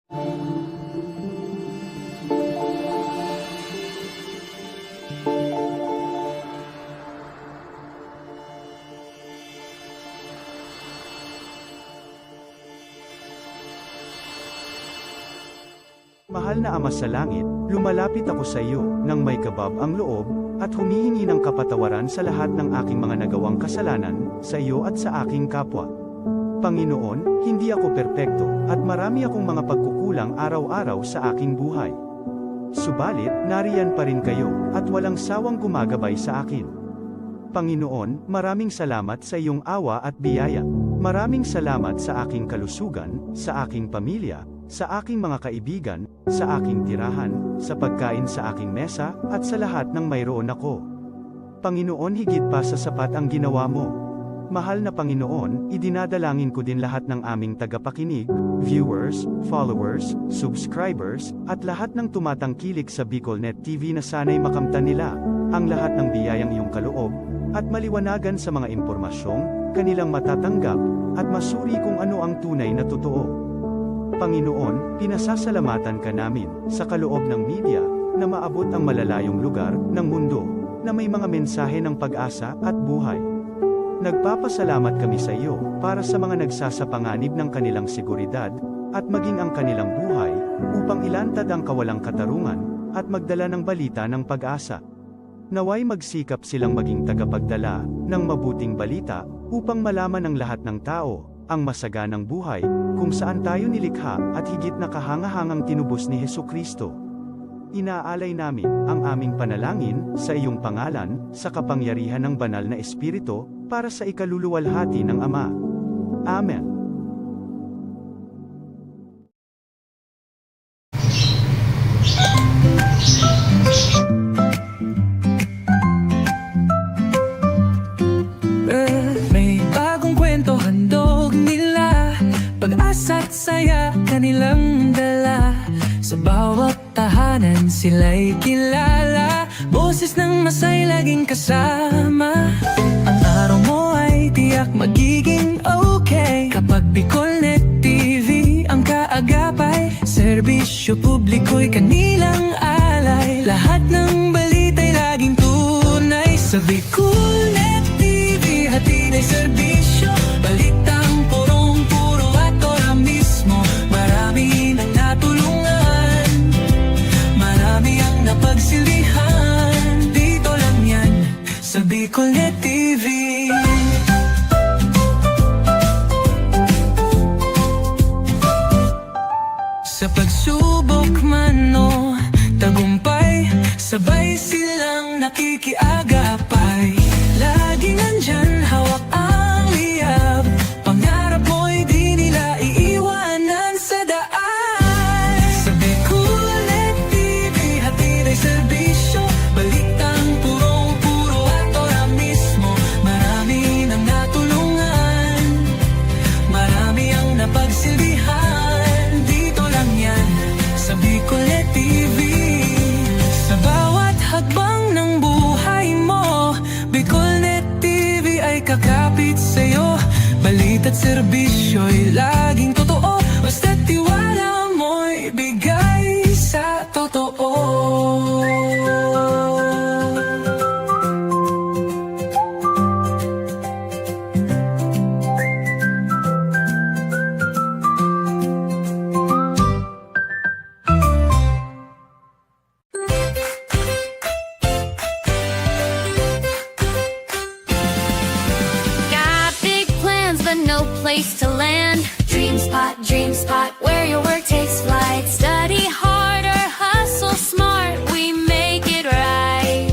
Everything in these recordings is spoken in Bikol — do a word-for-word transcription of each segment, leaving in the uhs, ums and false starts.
Mahal na Ama sa Langit, lumalapit ako sa iyo nang may kabab ang loob, at humihingi ng kapatawaran sa lahat ng aking mga nagawang kasalanan, sa iyo at sa aking kapwa. Panginoon, hindi ako perpekto, at marami akong mga pagkukulang araw-araw sa aking buhay. Subalit, nariyan pa rin kayo, at walang sawang gumagabay sa akin. Panginoon, maraming salamat sa iyong awa at biyaya. Maraming salamat sa aking kalusugan, sa aking pamilya, sa aking mga kaibigan, sa aking tirahan, sa pagkain sa aking mesa, at sa lahat ng mayroon ako. Panginoon, higit pa sa sapat ang ginawa mo. Mahal na Panginoon, idinadalangin ko din lahat ng aming tagapakinig, viewers, followers, subscribers, at lahat ng tumatangkilik sa BicolNet T V na sana'y makamtan nila ang lahat ng biyayang iyong kaloob at maliwanagan sa mga impormasyong kanilang matatanggap at masuri kung ano ang tunay na totoo. Panginoon, pinasasalamatan ka namin sa kaloob ng media na maabot ang malalayong lugar ng mundo na may mga mensahe ng pag-asa at buhay. Nagpapasalamat kami sa iyo para sa mga nagsasapanganib ng kanilang seguridad at maging ang kanilang buhay upang ilantad ang kawalang katarungan at magdala ng balita ng pag-asa. Naway magsikap silang maging tagapagdala ng mabuting balita upang malaman ng lahat ng tao ang masaganang buhay kung saan tayo nilikha at higit na kahangahangang tinubos ni Jesu-Cristo. Inaalay namin ang aming panalangin sa iyong pangalan, sa kapangyarihan ng Banal na Espiritu, para sa ikaluluwalhati ng Ama. Amen. May bagong kwento handog nila, pag-asa't saya kanilang dala. Sa bawat tahanan sila'y kilala, boses ng masay laging kasama. Ang araw mo ay tiyak magiging okay kapag BicolNet T V ang kaagapay. Serbisyo publiko'y kanilang alay, lahat ng balita'y laging tunay. Sa BicolNet T V, hatid ay serbisyo, balitang purong-puro at ora mismo. Marami nang natulungan, marami ang napagsilbihan. Dito lang yan, sa BicolNet T V. Sa pagsubok man o tagumpay, sabay silang nakikiagapay. Laging nandyan, hawak ang liyab, pangarap mo'y di nila iiwanan sa daan. Sa BicolNet T V, hatid ay serbisyo, balitang purong-puro at ora mismo. Marami nang natulungan, marami ang napagsilbihan. Dito lang yan, sa BicolNet T V. Sa bawat hakbang ng buhay mo, BicolNet T V ay kakapit sa'yo. Balita't serbisyo'y laging totoo, basta't tiwala mo'y bigay sa totoo. Got big plans but no place to land. Dream Spot, Dream Spot, where your work takes flight. Study hard or hustle smart, we make it right.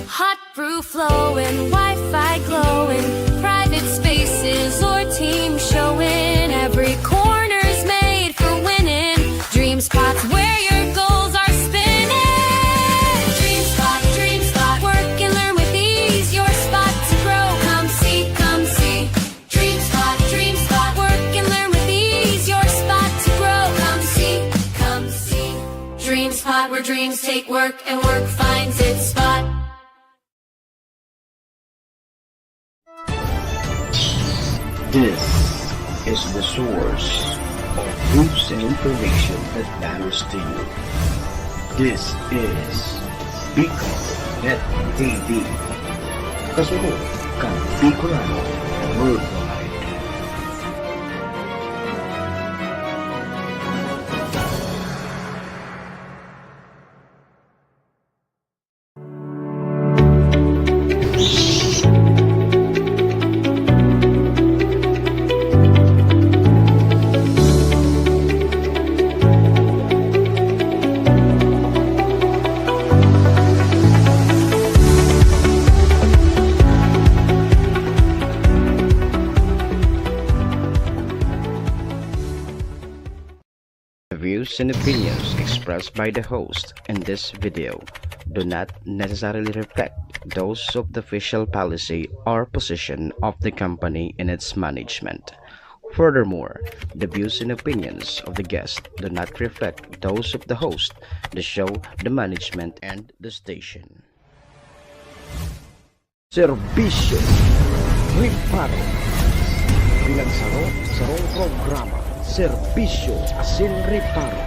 Hot brew flowing, Wi-Fi glowing, private spaces or team showing. Every corner's made for winning. Dream Spot's where your goals are spinning. Dream Spot, Dream Spot, work and learn with ease. Your spot to grow. Come see, come see. Dream Spot, Dream Spot, work and learn with ease. Your spot to grow. Come see, come see. Dream Spot, where dreams take work and work finds its spot. This is the source of News and information that matters to you. This is Bicol Net T V. Kasunod kan Bicolano Worldwide. The views and opinions expressed by the host in this video do not necessarily reflect those of the official policy or position of the company and its management. Furthermore, the views and opinions of the guest do not reflect those of the host, the show, the management, and the station. Serbisyo Reparo. Bilang saro, sarong programa, Serbisyo asin Reparo.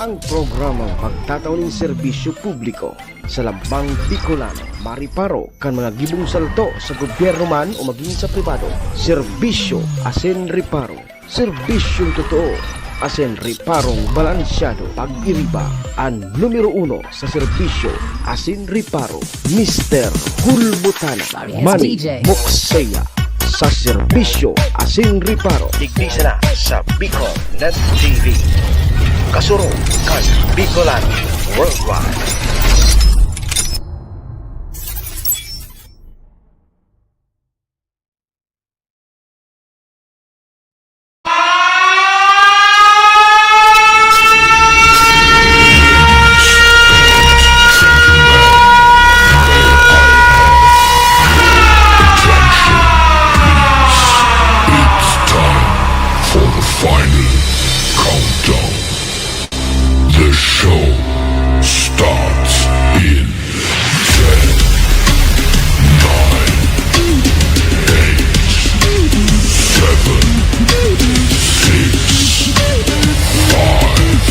Ang programang magtatao nin serbisyo publiko sa lambang Bicolano, mareparo kan mga gibong salto sa gobyerno man o magin sa pribado. Serbisyo asin Reparo. Serbisyong totoo asin reparong balansyado. Pag-iriba an numero uno sa serbisyo asin reparo, Mister Hulbutana, Manny Mokseya, sa serbisyo asin reparo. Digdi sana sa Bicol Net T V. Kasurog kan Bicolano Worldwide. It's time for the final countdown. The show starts in ten, nine, eight, seven, six, five,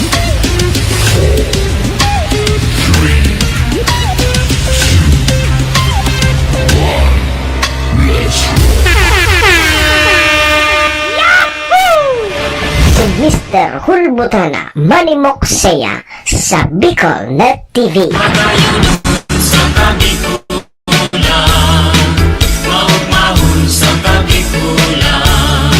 four, three, two, one. Let's roll. Si Mister Hulbutana, Manny Mokseya, sa Bicol Net T V. Matayon sa Kabikulan, maugmahon sa Kabikulan,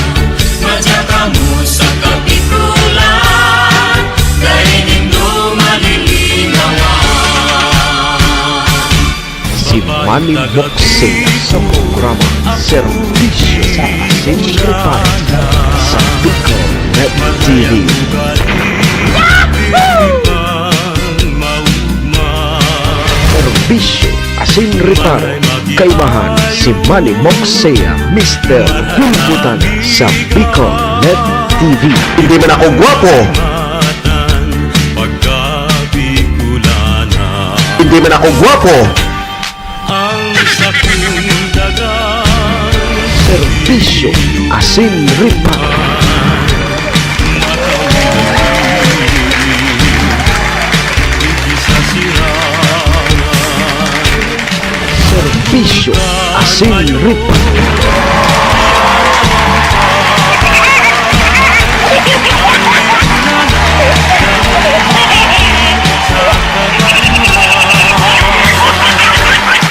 madya kamo sa Kabikulan, dai nindo malilinawan. Si Manny Mokseya sa programa Serbisyo asin Reparo sa Bicol Net T V. Serbisyo asin Reparo, kaibahan si Manny Mokseya, Mister Hulbutana sa Bicol Net T V. Hindi man ako gwapo. Hindi man ako gwapo. Ang sakong dagang Serbisyo asin reparo. Matawid sa sira. Serbisyo asin reparo.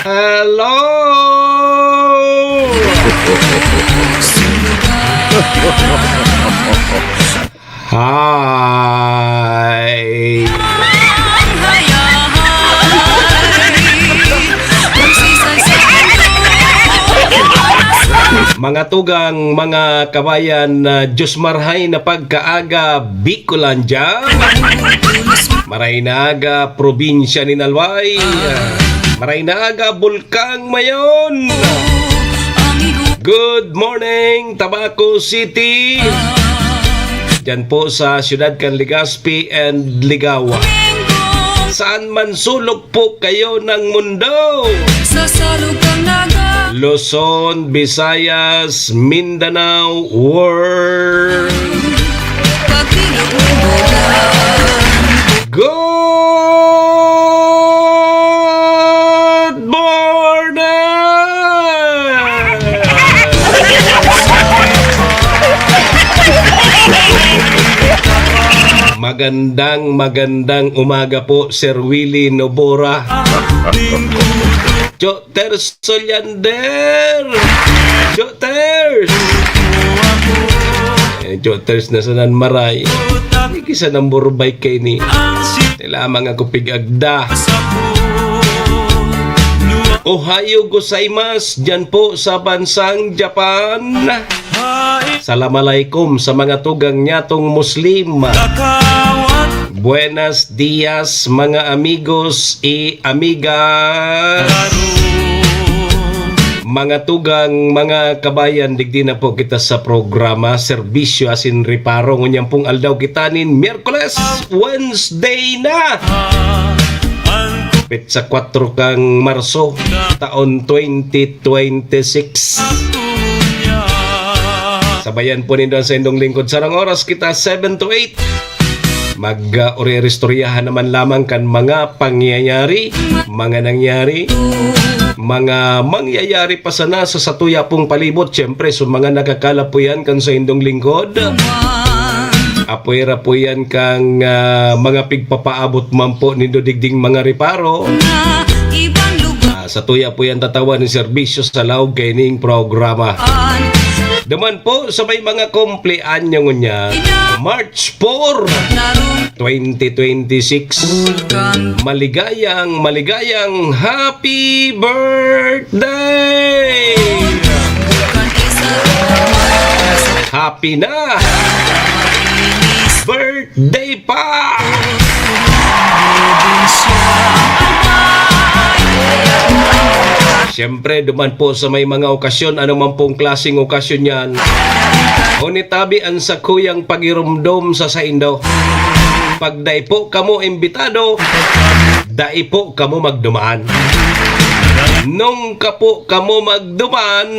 Hello! Hi! Mga tugang, mga kabayan, ah, Diyos marhay na pagkaaga, Bicolandia. Maray na aga, probinsya nin Albay. Maray na aga, Bulkang Mayon. Good morning, Tabaco City. Diyan po sa siyudad kan Legazpi and Ligao. Saan man sulok po kayo ng mundo. Sa salog kang naga. Luzon, Visayas, Mindanao, world. Pagdilog Good morning! Magandang, magandang umaga po, Sir Willie Nobora. Joters Solyander! Joters! Eh, Joters na sanan maray. Hindi kisa nang burbay kaini. Lamang ako pig-agda. Ohayo gozaimasu, dyan po sa bansang Japan. Salam alaikum sa mga tugang nyatong Muslim. Buenas dias, mga amigos y amigas. Mga tugang, mga kabayan, digdi na po kita sa programa, Serbisyo asin Reparo. Ngunyan pong aldaw kita nin Miyerkules, Wednesday na. Petsa kwatro kan Marso, taon twenty twenty-six. Sabayan po nindo ang saindong lingkod. Sarong oras kita, seven to eight. Mag, ah, uri-, istoryahan naman lamang kan mga pangyayari, mga nangyari, mga mangyayari pa sana sa satuya pong palibot. Siyempre, sa mga nakakalap po yan kan saindong lingkod. Apwera po yan kang, ah, mga pigpapaabot man po nindo digding mga reparo. Ah, satuya po yan tatawan nin serbisyo sa laog kaining programa. Duman po sa may mga kumpleanyo ngunyan, March four, twenty twenty-six. Maligayang, maligayang happy birthday! Happy na! Birthday pa! Siyempre, duman po sa may mga okasyon, ano man pong klaseng okasyon yan, ngunit tabi an sakuyang pagirumdom sa saindo. Pag dai po kamo imbitado, dai po kamo magduman. Nung ka po kamo magduman,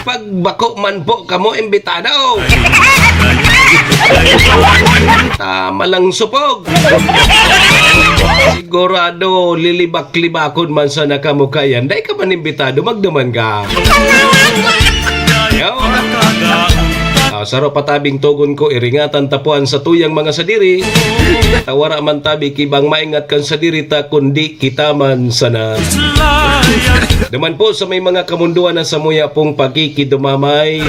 pag bako man po kamo imbitado. Tama lang supog. Sigurado, lilibak-libakon man sana kamo kayan. Dai ka man imbitado, magduman ka. Yo. Ah, saro pa tabing togon ko, iringatan ta po an satuyang mga sadiri. Ta wara man tabi ki bang maingat kan sadiri ta, kundi kita man sana. Duman po sa may mga kamundoan na samuya pong pakikidumamay.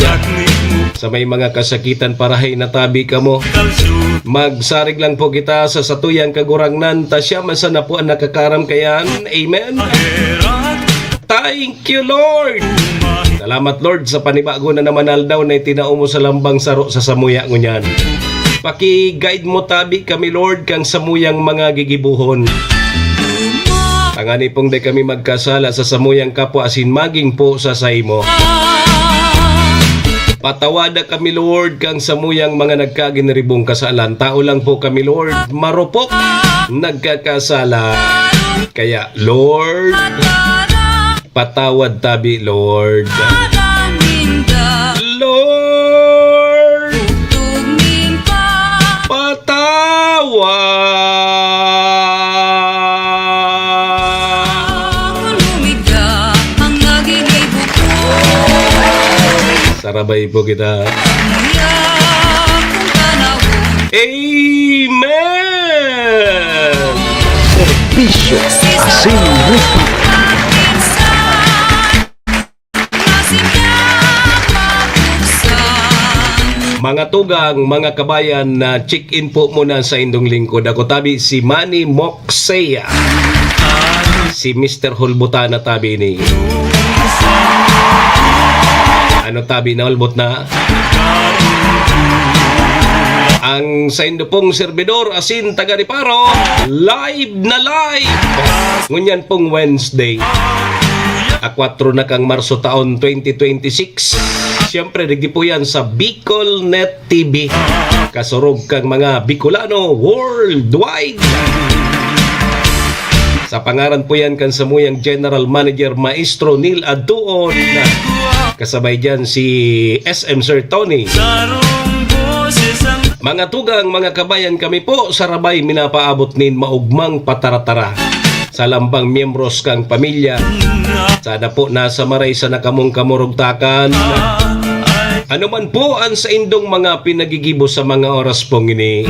Sa may mga kasakitan, parahay na tabi kamo. Magsarig lang po kita sa satuyang Kagurangnan, ta siya man sana po an nakakaram kayan. Amen. Thank you, Lord. Salamat, Lord, sa panibago na naman aldaw na itinao mo sa lambang saro sa samuya ngunyan. Paki-guide mo tabi kami, Lord, kang samuyang mga gigibohon. Tangani pong dai kami magkasala sa samuyang kapwa asin maging po sa saimo. Patawada kami, Lord, kang samuyang mga nagkaginiribong kasalan. Tao lang po kami, Lord, marupok, nagkakasala. Kaya, Lord, patawad tabi, Lord. Lord, patawad. Sarabay po kita. Amen! Serbisyo asin rupa. Mga tugang, mga kabayan, na check-in po muna sa indong lingkod. Ako tabi si Manny Moxea. Si Mister Hulbutana tabi ni. Ano tabi na hulbot na? Ang saindo pong servidor, asin taga Reparo, live na live. Ngunyan pong Wednesday, a kwatro na kang Marso taon twenty twenty-six. Siyempre, digdi po yan sa Bicol Net T V. Kasurog kang mga Bicolano worldwide. Sa pangaran po yan kan samuyang General Manager, Maestro Neil Adtuon. Kasabay dyan si S M Sir Tony. Sarong boses ang Mga tugang, mga kabayan, kami po sa Rabay minapaabot nin maugmang pataratara sa lambang miyembros kang pamilya. Sana po nasa maray sana kamong kamurugtakan. Ano man po ang saindong mga pinagigibo sa mga oras pong ini.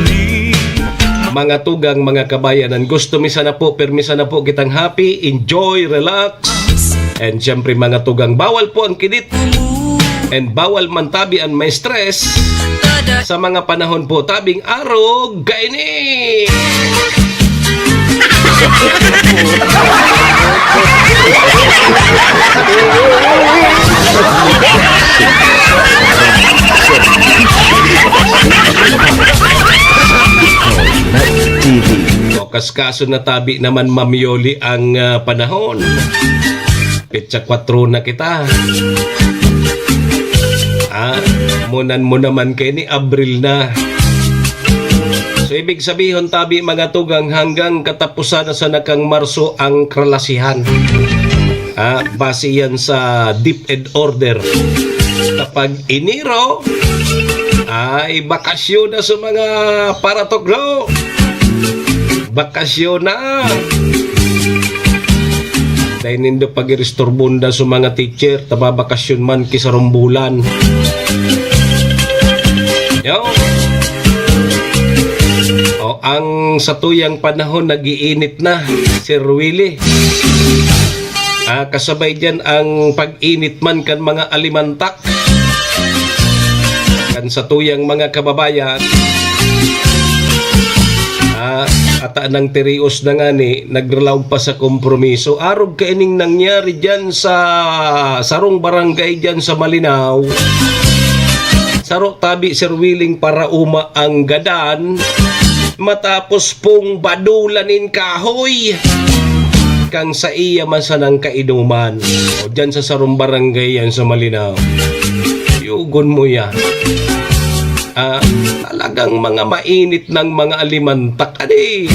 Mga tugang, mga kabayan, ang gusto mi sana po, pirmi sana po kitang happy, enjoy, relax. And syempre, mga tugang, bawal po ang kidit. And bawal man tabi ang ma-stress sa mga panahon po tabing arog kaini. O, kaskaso na tabi naman, Ma'am Yoli, ang, ah, panahon. Petsa kwatro na kita. Ah, munan mo naman kaini, Abril na. So, ibig sabihon, tabi, mga tugang, hanggang katapusan na sana kang Marso ang kalasihan. Ah, base yan sa DepEd order. Kapag Enero, ay bakasyon na sa mga paratukdo. Bakasyon na. Dai nindo pag-iristurbo nda sa mga teacher, ta babakasyon man ki sarong bulan. Yo. O, ang satuyang panahon, nag-iinit na, Sir Willie. Ah, kasabay diyan ang pag-init man kan mga alimantak. Kan satuyang mga kababayan, ah, ata nang tirios na ngani, nagralaog pa sa kompromiso. Arog kaining nangyari diyan sa sarong barangay diyan sa Malinao. Saro tabi, Sir Willing, paraoma ang gadan, matapos pong badulan nin kahoy kang saiya man sanang kainuman. O, diyan sa sarong barangay yan sa Malinao. Yugon mo yan. Ah, talagang mga mainit ng mga alimantak, adi.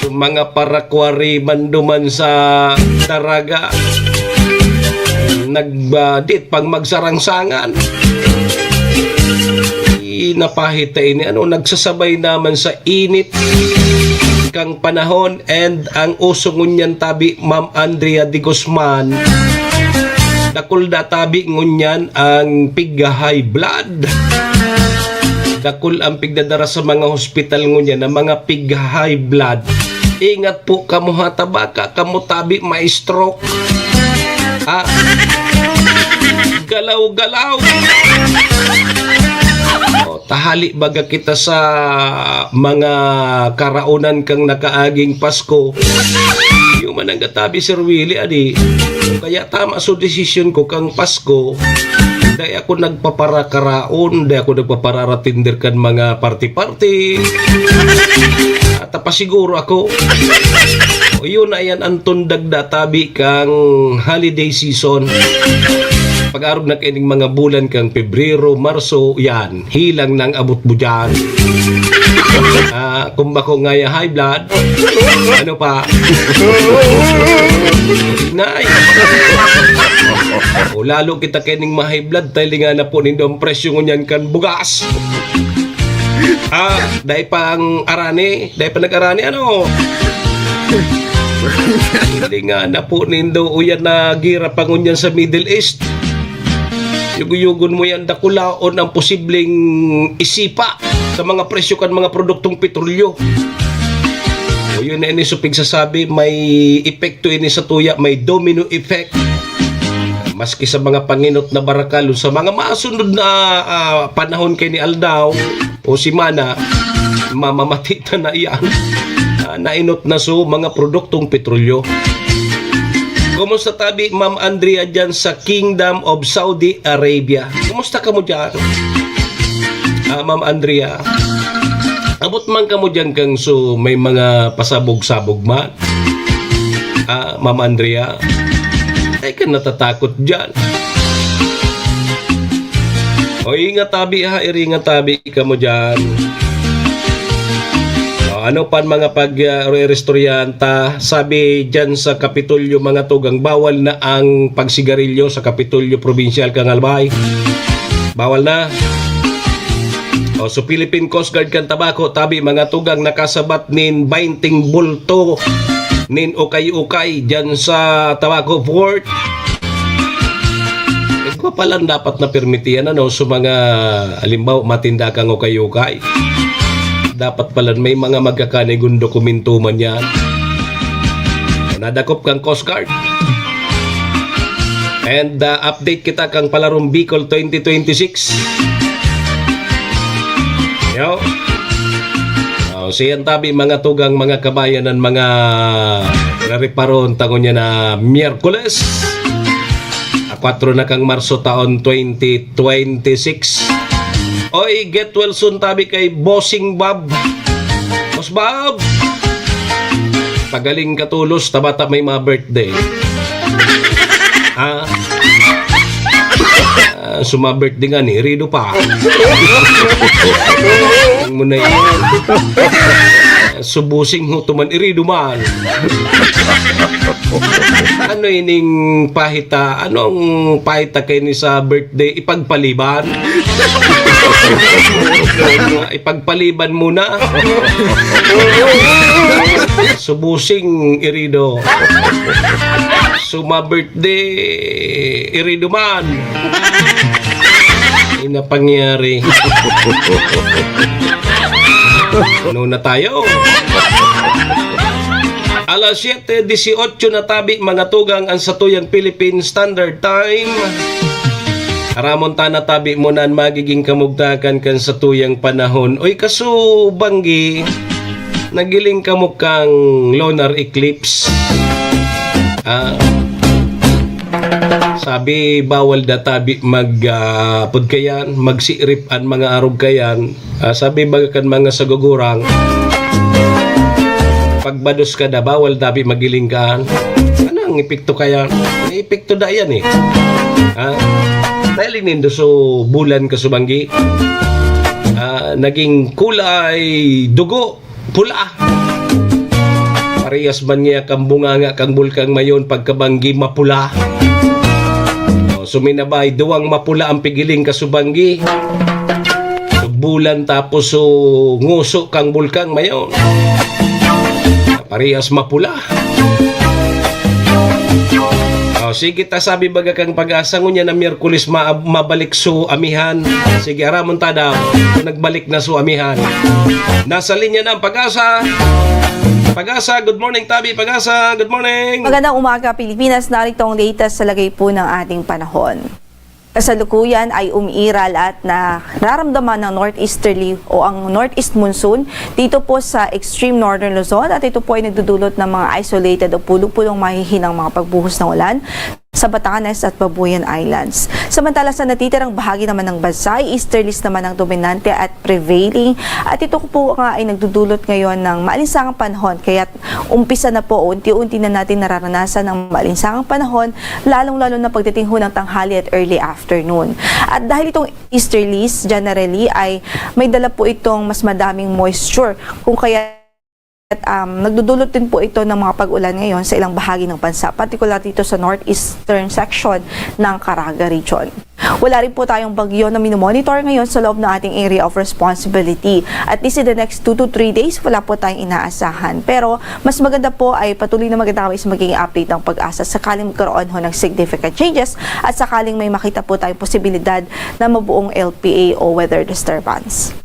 So, mga parakwari man duman sa Daraga, nagbadit pang magsarangsangan. Napahita ini, ano, nagsasabay naman sa init kang panahon, and ang uso ngunyan tabi, Ma'am Andrea de Guzman, dakul da tabi ngunyan ang pigha-high blood. Dakul ang pigdadara sa mga hospital ngunyan na mga pigha-high blood. Ingat po kamo ha, ta baka kamo tabi ma-stroke. Ah, galaw-galaw. O, tahali baga kita sa mga karaonan kang nakaaging Pasko. Yung mananggatabi, Sir Willie, adi. Kaya tama so desisyon ko kang Pasko. Dai ako nagpaparakaraon, dai ako nagpapararatinder kan mga party-party. At pasiguro ako. O, yun na yan ang tundag da tabi kang holiday season. Pag-arog na kaining mga bulan kang Pebrero, Marso, yan. Hilang nang abot mo dyan. Ah, kung bako nga ya high blood, ano pa? Nay. O, lalo kita kaining ma-high blood, tayo linga na po nindo ang presyo ngunyan kan bugas. Ah, dai pa ang arani, dai pa nag-arani, ano? Linga na po nindo, uyan na gira pa ngunyan sa Middle East. Yugo-yugon mo yan, dakulaon ang posibleng isipa sa mga presyo kan mga produktong petrolyo. O, yun na ini, so pigsasabi, may epekto ini sa tuya, may domino effect. Maski sa mga panginot na barakal, sa mga masunod na, ah, panahon kay ni aldaw o semana, mamamati ta na iyan. Ah, nainot na so mga produktong petrolyo. Kumusta tabi, Ma'am Andrea, dyan sa Kingdom of Saudi Arabia? Kumusta kamo dyan? Ah, Ma'am Andrea, abot man kamo dyan kang so may mga pasabog-sabog man? Ah, Ma'am Andrea, ay ka natatakot dyan. O, ingat tabi ha, iringat tabi kamo dyan. O, ano pan mga pag, ah, re-, restoryahan ta? Sabi dyan sa Kapitolyo, mga tugang, bawal na ang pagsigarilyo sa Kapitolyo Probinsyal kang Albay. Bawal na. O, so Philippine Coast Guard kan Tabaco, tabi mga tugang, nakasabat nin baynting bulto nin ukay-ukay dyan sa Tabaco Port. Igwa palan dapat na permitihan, ano, so mga, halimbawa, matinda kang ukay-ukay. Dapat palan may mga magkakanigong dokumento man yan. Nadakop kang Coast Guard. And, ah, update kita kang Palarong Bicol twenty twenty-six. Yo. Oh, siyan tabi, mga tugang, mga kabayan, ang mga rereparon tangon niya na Miyerkules, a kwatro na kang Marso taon twenty twenty-six. Oy, get well soon tabi kay Bossing Bob. Boss Bob! Pagaling ka tolos, tabata may mga birthday. Ha? Ah, suma-birthday nga ni Rido pa. Ang mo na yan. Subusing ho tuman, irido man. Ano ining pahita? Anong pahita kayo ni sa birthday? Ipagpaliban? Ipagpaliban muna. Subusing irido. Suma-birthday, irido man. Ina pangyari. Ano na tayo? Alas siyete dieciocho na tabi, mga tugang, ang satuyang Philippine Standard Time. Aramon ta na tabi mo na an magiging kamugtakan kan satuyang panahon. Oy, kaso, Banggi, nagiling kamo kang lunar eclipse. Ah, sabi, bawal da tabi mag, ah, pud kayan, magsirip an mga arog kayan. Ah, sabi baga kan mga sagugurang, pagbados ka da, bawal dabi magiling ka. Ano ang epekto kaya? May epekto da yan eh. Ha? Dahil nindo so bulan, kaso, Banggi, ah, naging kulay dugo, pula. Parehas man niya kang bunganga kang Bulkang Mayon, pagka, Banggi, mapula. O, suminabay, duwang mapula ang pigiling, kaso, Banggi. Bulan tapos so nguso kang Bulkang Mayon. Parehas mapula. O, sige ta, sabi baga kang Pag-asa, ngunyan na Miyerkules ma-, mabalik so amihan. Sige, aramon ta daw. Nagbalik na so amihan. Nasa linya na ang Pag-asa. Pag-asa, good morning, tabi. Pag-asa, good morning. Magandang umaga, Pilipinas. Narito ang latest sa lagay po ng ating panahon. Kasalukuyan ay umiiral at nararamdaman ng northeasterly o ang northeast monsoon dito po sa extreme northern Luzon, at ito po ay nagdudulot ng mga isolated o pulong-pulong mahihinang mga pagbuhos ng ulan sa Batanes at Babuyan Islands. Samantala, sa natitirang bahagi naman ng bansa, easterlies naman ang dominante at prevailing, at ito po nga ay nagdudulot ngayon ng maalinsangang panahon, kaya't umpisa na po, unti-unti na natin nararanasan ang maalinsangang panahon, lalong-lalo na pagdating ho ng tanghali at early afternoon. At dahil itong easterlies, generally, ay may dala po itong mas madaming moisture, kung kaya, um, nagdudulot din po ito ng mga pag-ulan ngayon sa ilang bahagi ng bansa, partikular dito sa northeastern section ng Caraga Region. Wala rin po tayong bagyo na minomonitor ngayon sa loob ng ating area of responsibility. At least in the next two to three days, wala po tayong inaasahan. Pero mas maganda po ay patuloy na maganda is magiging update ng Pag-asa sakaling magkaroon ho ng significant changes at sakaling may makita po tayong posibilidad na mabuong L P A o weather disturbance.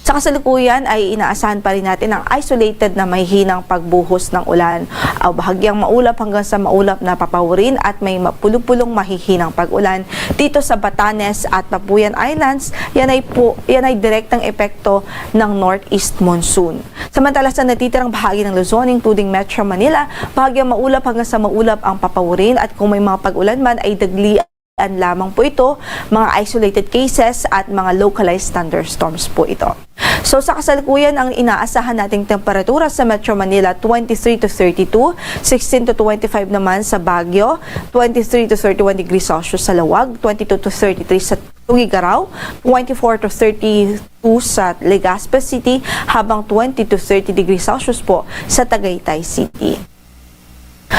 Sa kasalukuyan ay inaasahan pa rin natin ang isolated na mahihinang pagbuhos ng ulan o bahagyang maulap hanggang sa maulap na papawurin at may mapulupulong mahihinang pag-ulan dito sa Batanes at Babuyan Islands. Yan ay po, yan ay direktang epekto ng northeast monsoon. Samantala, sa natitirang bahagi ng Luzon, including Metro Manila, bahagyang maulap hanggang sa maulap ang papawurin at kung may mga pag-ulan man ay dagli lamang po ito, mga isolated cases at mga localized thunderstorms po ito. So, sa kasalukuyan, ang inaasahan nating temperatura sa Metro Manila, twenty-three to thirty-two, sixteen to twenty-five naman sa Baguio, twenty-three to thirty-one degrees Celsius sa Laoag, twenty-two to thirty-three sa Tuguegarao, twenty-four to thirty-two sa Legazpi City, habang twenty to thirty degrees Celsius po sa Tagaytay City.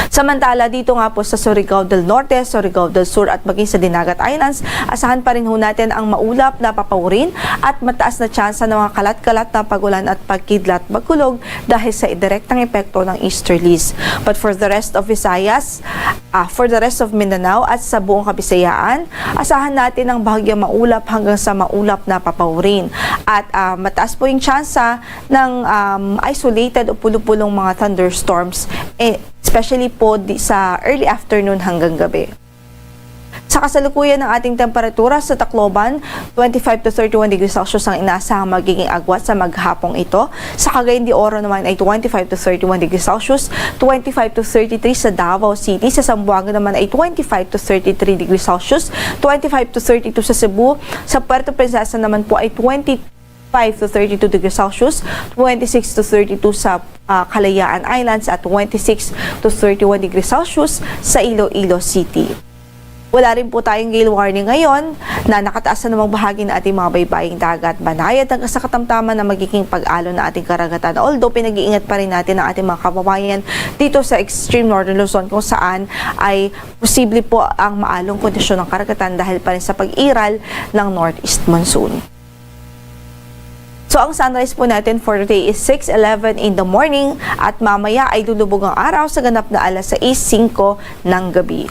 Samantala, dito nga po sa Surigao del Norte, Surigao del Sur at maging sa Dinagat Islands, asahan pa rin ho natin ang maulap na papaurin at mataas na tsansa ng mga kalat-kalat na pag-ulan at pagkidlat magkulog dahil sa direktang epekto ng easterlies. But for the rest of Visayas, ah, for the rest of Mindanao at sa buong Kabisayaan, asahan natin ang bahagyang maulap hanggang sa maulap na papaurin. At, ah, mataas po yung tsansa ng, um, isolated o pulo-pulong mga thunderstorms, eh, especially po di, sa early afternoon hanggang gabi. Sa kasalukuyan ng ating temperatura sa Tacloban, twenty-five to thirty-one degrees Celsius ang inaasahang magiging agwat sa maghapong ito. Sa Cagayan de Oro naman ay twenty-five to thirty-one degrees Celsius, twenty-five to thirty-three sa Davao City, sa Zamboanga naman ay twenty-five to thirty-three degrees Celsius, twenty-five to thirty-two sa Cebu, sa Puerto Princesa naman po ay twenty-five to thirty-two degrees Celsius, twenty-six to thirty-two sa, ah, Kalayaan Islands at twenty-six to thirty-one degrees Celsius sa Iloilo City. Wala rin po tayong gale warning ngayon na nakataas na namang bahagi ng ating mga baybaying dagat. Banayad hanggang sa katamtaman na magiging pag-alon ng ating karagatan. Although pinag-iingat pa rin natin ang ating mga kababayan dito sa extreme northern Luzon kung saan ay posible po ang maalong kondisyon ng karagatan dahil pa rin sa pag-iral ng northeast monsoon. So, ang sunrise po natin for today is six eleven in the morning at mamaya ay lulubog ang araw sa ganap na alas sais singko ng gabi.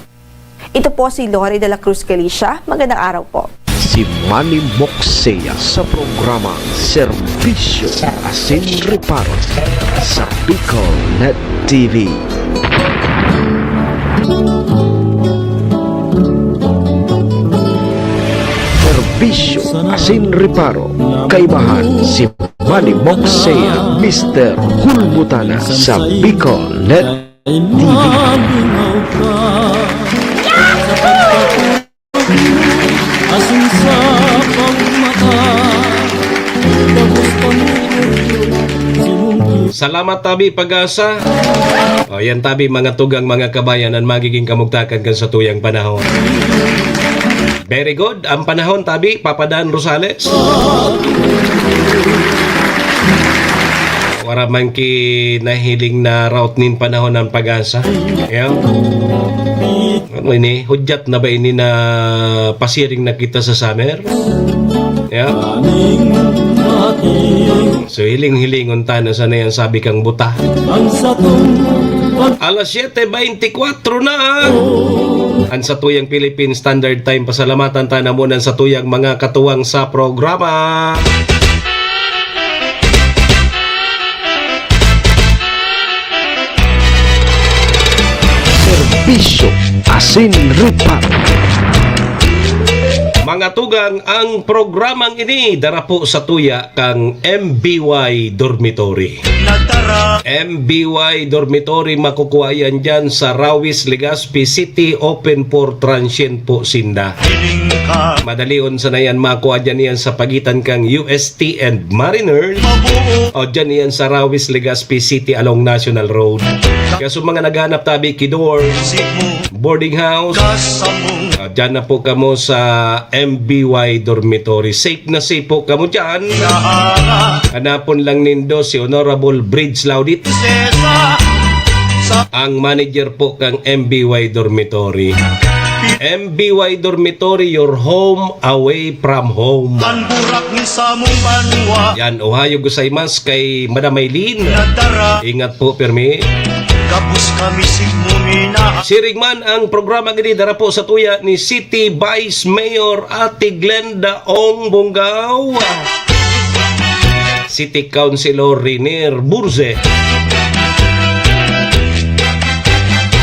Ito po si Lori de la Cruz Galicia. Magandang araw po. Si Manny Moxea sa programang Serbisyo Asin Reparo sa Bicol Net T V. Serbisyo Asin Reparo, kaibahan si Manny Moxea, Mister Hulbutana sa Bicol Net T V. Asin sa pagmata, gabos kami simungkit. Salamat, tabi, Pag-asa. O, yan, tabi, mga tugang, mga kabayan, ang magiging kamugtakan kan satuyang panahon. Very good. Ang panahon, tabi, Papa Dan Rosales. Wara man ki nahiling na route nin panahon ang Pag-asa. Yan. Ano ini? Hudyat na ba ini na pasiring na kita sa summer? Yeah. So, hiling-hilingon ta na sana yan, sabi kang buta. Alas siyete beintikwatro na. Ang satuyang Philippine Standard Time, pasalamatan ta na muna ang satuyang mga katuwang sa programa. Serbisyo asin reparo. Mga tugang, ang programang ini dara po sa tuya kan M B Y Dormitory. M B Y Dormitory, makukuha yan dyan sa Rawis, Legazpi City, open for transient po sinda. Madalion sana yan, makuha dyan yan sa pagitan kang U S T and Mariners. O dyan yan sa Rawis, Legazpi City along National Road. Kaya sa mga naghahanap tabi ki dorm, boarding house, ah, dyan na po kamo sa M B Y Dormitory. Safe na safe po kamo dyan. Hanapon lang nindo si Honorable Bridge Laudit, ang manager po kang M B Y Dormitory. M B Y Dormitory, your home away from home. An burak ni samong banwa. Yan, ohayo gozaimasu kay Madam Maylene. Nadara. Ingat po, pirmi. Gabos kami sigmumina. Siring man ang programa gini, dara po sa tuya ni City Vice Mayor Ate Glenda Ong Bongao. City Councilor Renier Burze.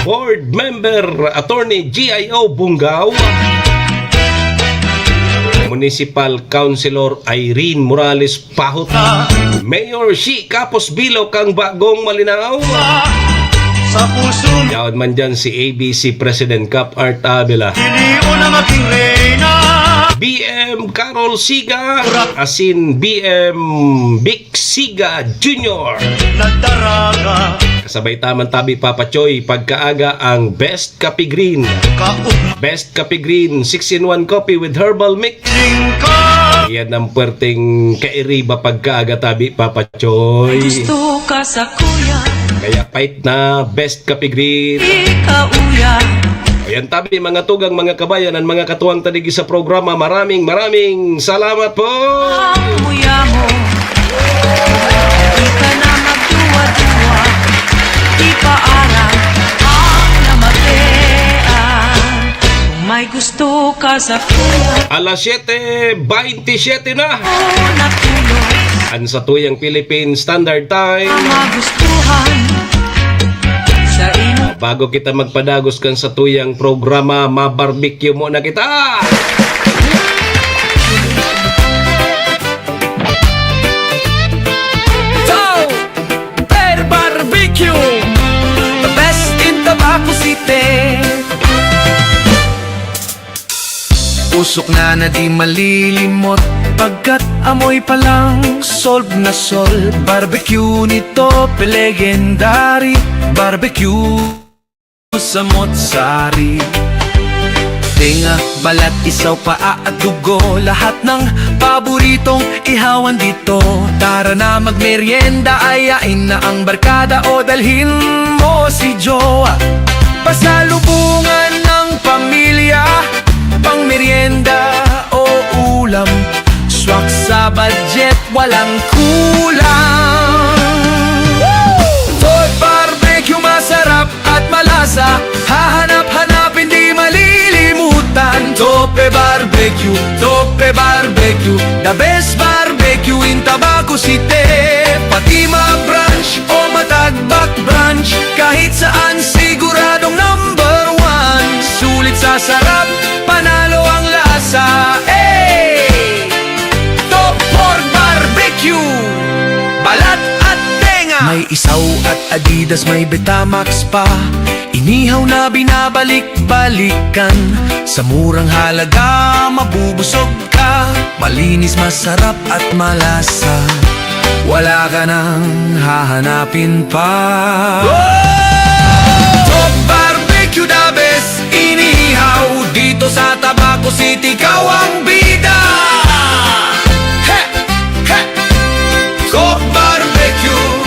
Board Member Attorney G I O Bongao. Municipal Councilor Irene Morales Pahot. Mayor Shi Kapos Bilo kang Bagong Malinao. Sa puso. Yaon man dyan si A B C President Cap Art Avila. Dili na maging reyna. B M Carol Siga. Asin B M Vic Siga Junior. Nagdaraga. Kasabay ta man tabi, Papa Choy, pagkaaga ang Best Kape Green. Kaugma. Best Kape Green, six-in-one coffee with herbal mix. Lingka. Yan ang puwerteng kairiba pagkaaga tabi, Papa Choy. Gusto ka sa kuya. Kaya pait na best kapigrin. Ikaw uya. Ayan tabi, mga tugang, mga kabayan, ang mga katuwang ta digdi sa programa. Maraming, maraming salamat po. Ang muya mo. Di ka na magduwa-duwa. Ipaaram ang namatean. Kung may gusto ka sa kuya. Alas siyete baynte siyete na. Una kulo. Ang satuyang Philippine Standard Time. Ang magustuhan sa imo. Bago kita magpadagos kan satuyang programa, mabarbecue muna kita! Ciao! Per Barbecue! The best in Tabaco City! Usok na na di malilimot, pagkat amoy pa lang solve na solve. Barbecue ni Tope, legendary. Barbecue sa motsari. Tenga, balat, isaw, paa at dugo, lahat ng paboritong ihawan dito. Tara na magmeryenda, ayain na ang barkada o dalhin mo si jowa. Pasalubungan ng pamilya, pang meryenda o ulam. Swak sa budget, walang kulang. Toy Barbecue, masarap at malasa. Hahanap-hanapin, di malilimutan. Tope Barbecue, Tope Barbecue, the best barbecue in Tabaco City. Pati ma-brunch o matagbak brunch, kahit saan siguradong number one. Sulit sa sarap, panalo ang lasa. Hey! Top Pork Barbecue, balat at tenga. May isaw at Adidas, may Betamax pa. Inihaw na binabalik-balikan. Sa murang halaga, mabubusog ka. Malinis, masarap at malasa. Wala ka nang hahanapin pa. Top Barbecue, the best inihaw. Dito sa Tabaco City, ikaw ang bida. He! He! Top Barbecue.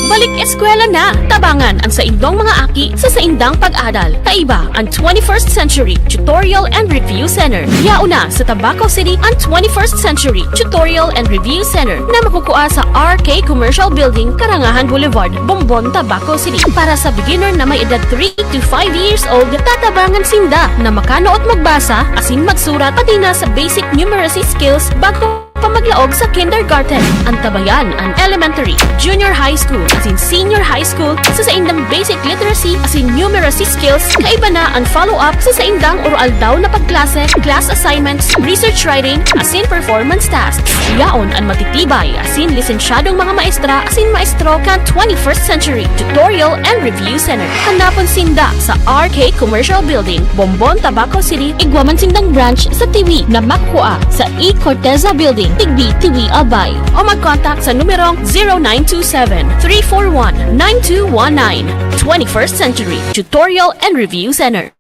Balik eskwela na! Tabangan ang saindong mga aki sa saindang pag-adal. Kaiba ang twenty-first Century Tutorial and Review Center. Yaon na sa Tabaco City ang twenty-first Century Tutorial and Review Center na makukua sa R K Commercial Building, Karangahan Boulevard, Bombon, Tabaco City. Para sa beginner na may edad three to five years old, tatabangan sinda na makanuot magbasa asin magsurat, pati na sa basic numeracy skills bago pa maglaog sa kindergarten. Antabayan an elementary, junior high school, asin senior high school sa saindang basic literacy asin numeracy skills. Kaiba na an follow-up sa saindang oro-aldaw na pagklase, class assignments, research writing, asin performance tasks. Yaon an matitibay asin lisensyadong mga maestra asin maestro kan twenty-first Century Tutorial and Review Center. Hanapon sinda sa R K Commercial Building, Bombon, Tabaco City. Igwa man sindang branch sa Tiwi na makukua sa E Corteza Building, Tigbi, Tiwi, Albay. O mag-contact sa numerong zero nine two seven, three four one, nine two one nine. Twenty-first Century Tutorial and Review Center.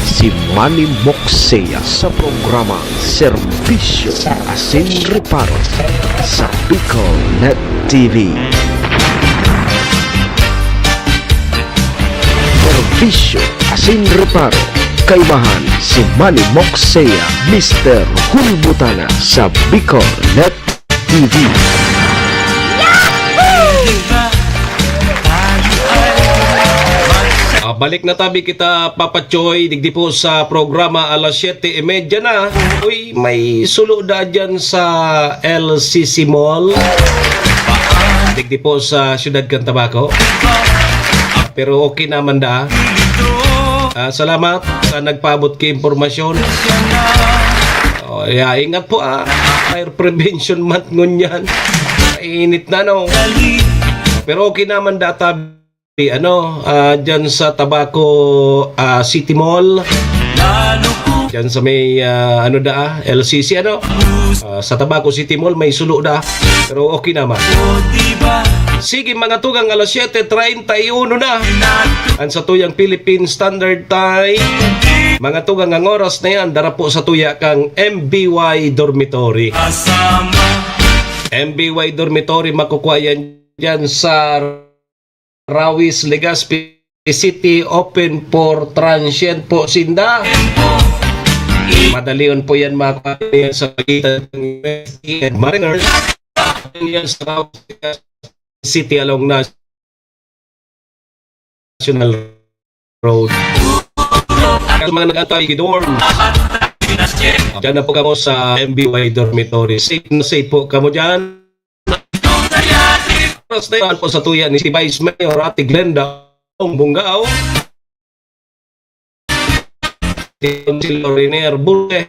Si Manny Moxea sa programang Serbisyo asin Reparo sa Bicol Net T V. Serbisyo asin Reparo, kaibahan si Manny Moxea, Mister Hulbutana sa Bicol Net T V. Ah, balik na tabi kita, Papa Choy, digdi po sa programa alas siyete y media na. Uy, may sulo da dyan sa L C C Mall. Digdi po sa siyudad kan Tabaco. Pero okay naman da. Ah, salamat sa nagpaabot ki impormasyon. Oh, yeah, ingat po, ah. Fire Prevention Month ngunyan. Mainit na, no? Pero okay naman da, tabi, ano, ah, dyan sa Tabaco, ah, City Mall. Dyan sa may, ah, ano da, ah, L C C, ano? Ah, sa Tabaco City Mall, may sulo da. Pero okay naman. Sige, mga tugang, alas siyete treinta y uno na. Ang satuyang Philippine Standard Time. Mga tugang, ang oras na yan, dara po satuya kang M B Y Dormitory. Kasama. M B Y Dormitory, makukuha yan dyan sa Rawis, Legazpi City, open for transient po sinda. Madalion po yan, mga kapatid, sa pagitan ng U S T and Mariners. Yan sa Rawis, Legazpi City along National Road. Sa mga nag-aantay, dorm. Diyan na po kamo sa M B Y Dormitory. Safe na safe po kamo dyan. Oras na yan po sa tuya ni si Vice Mayor Ate Glenda Bongbong Gao. Councilor Renier Burle.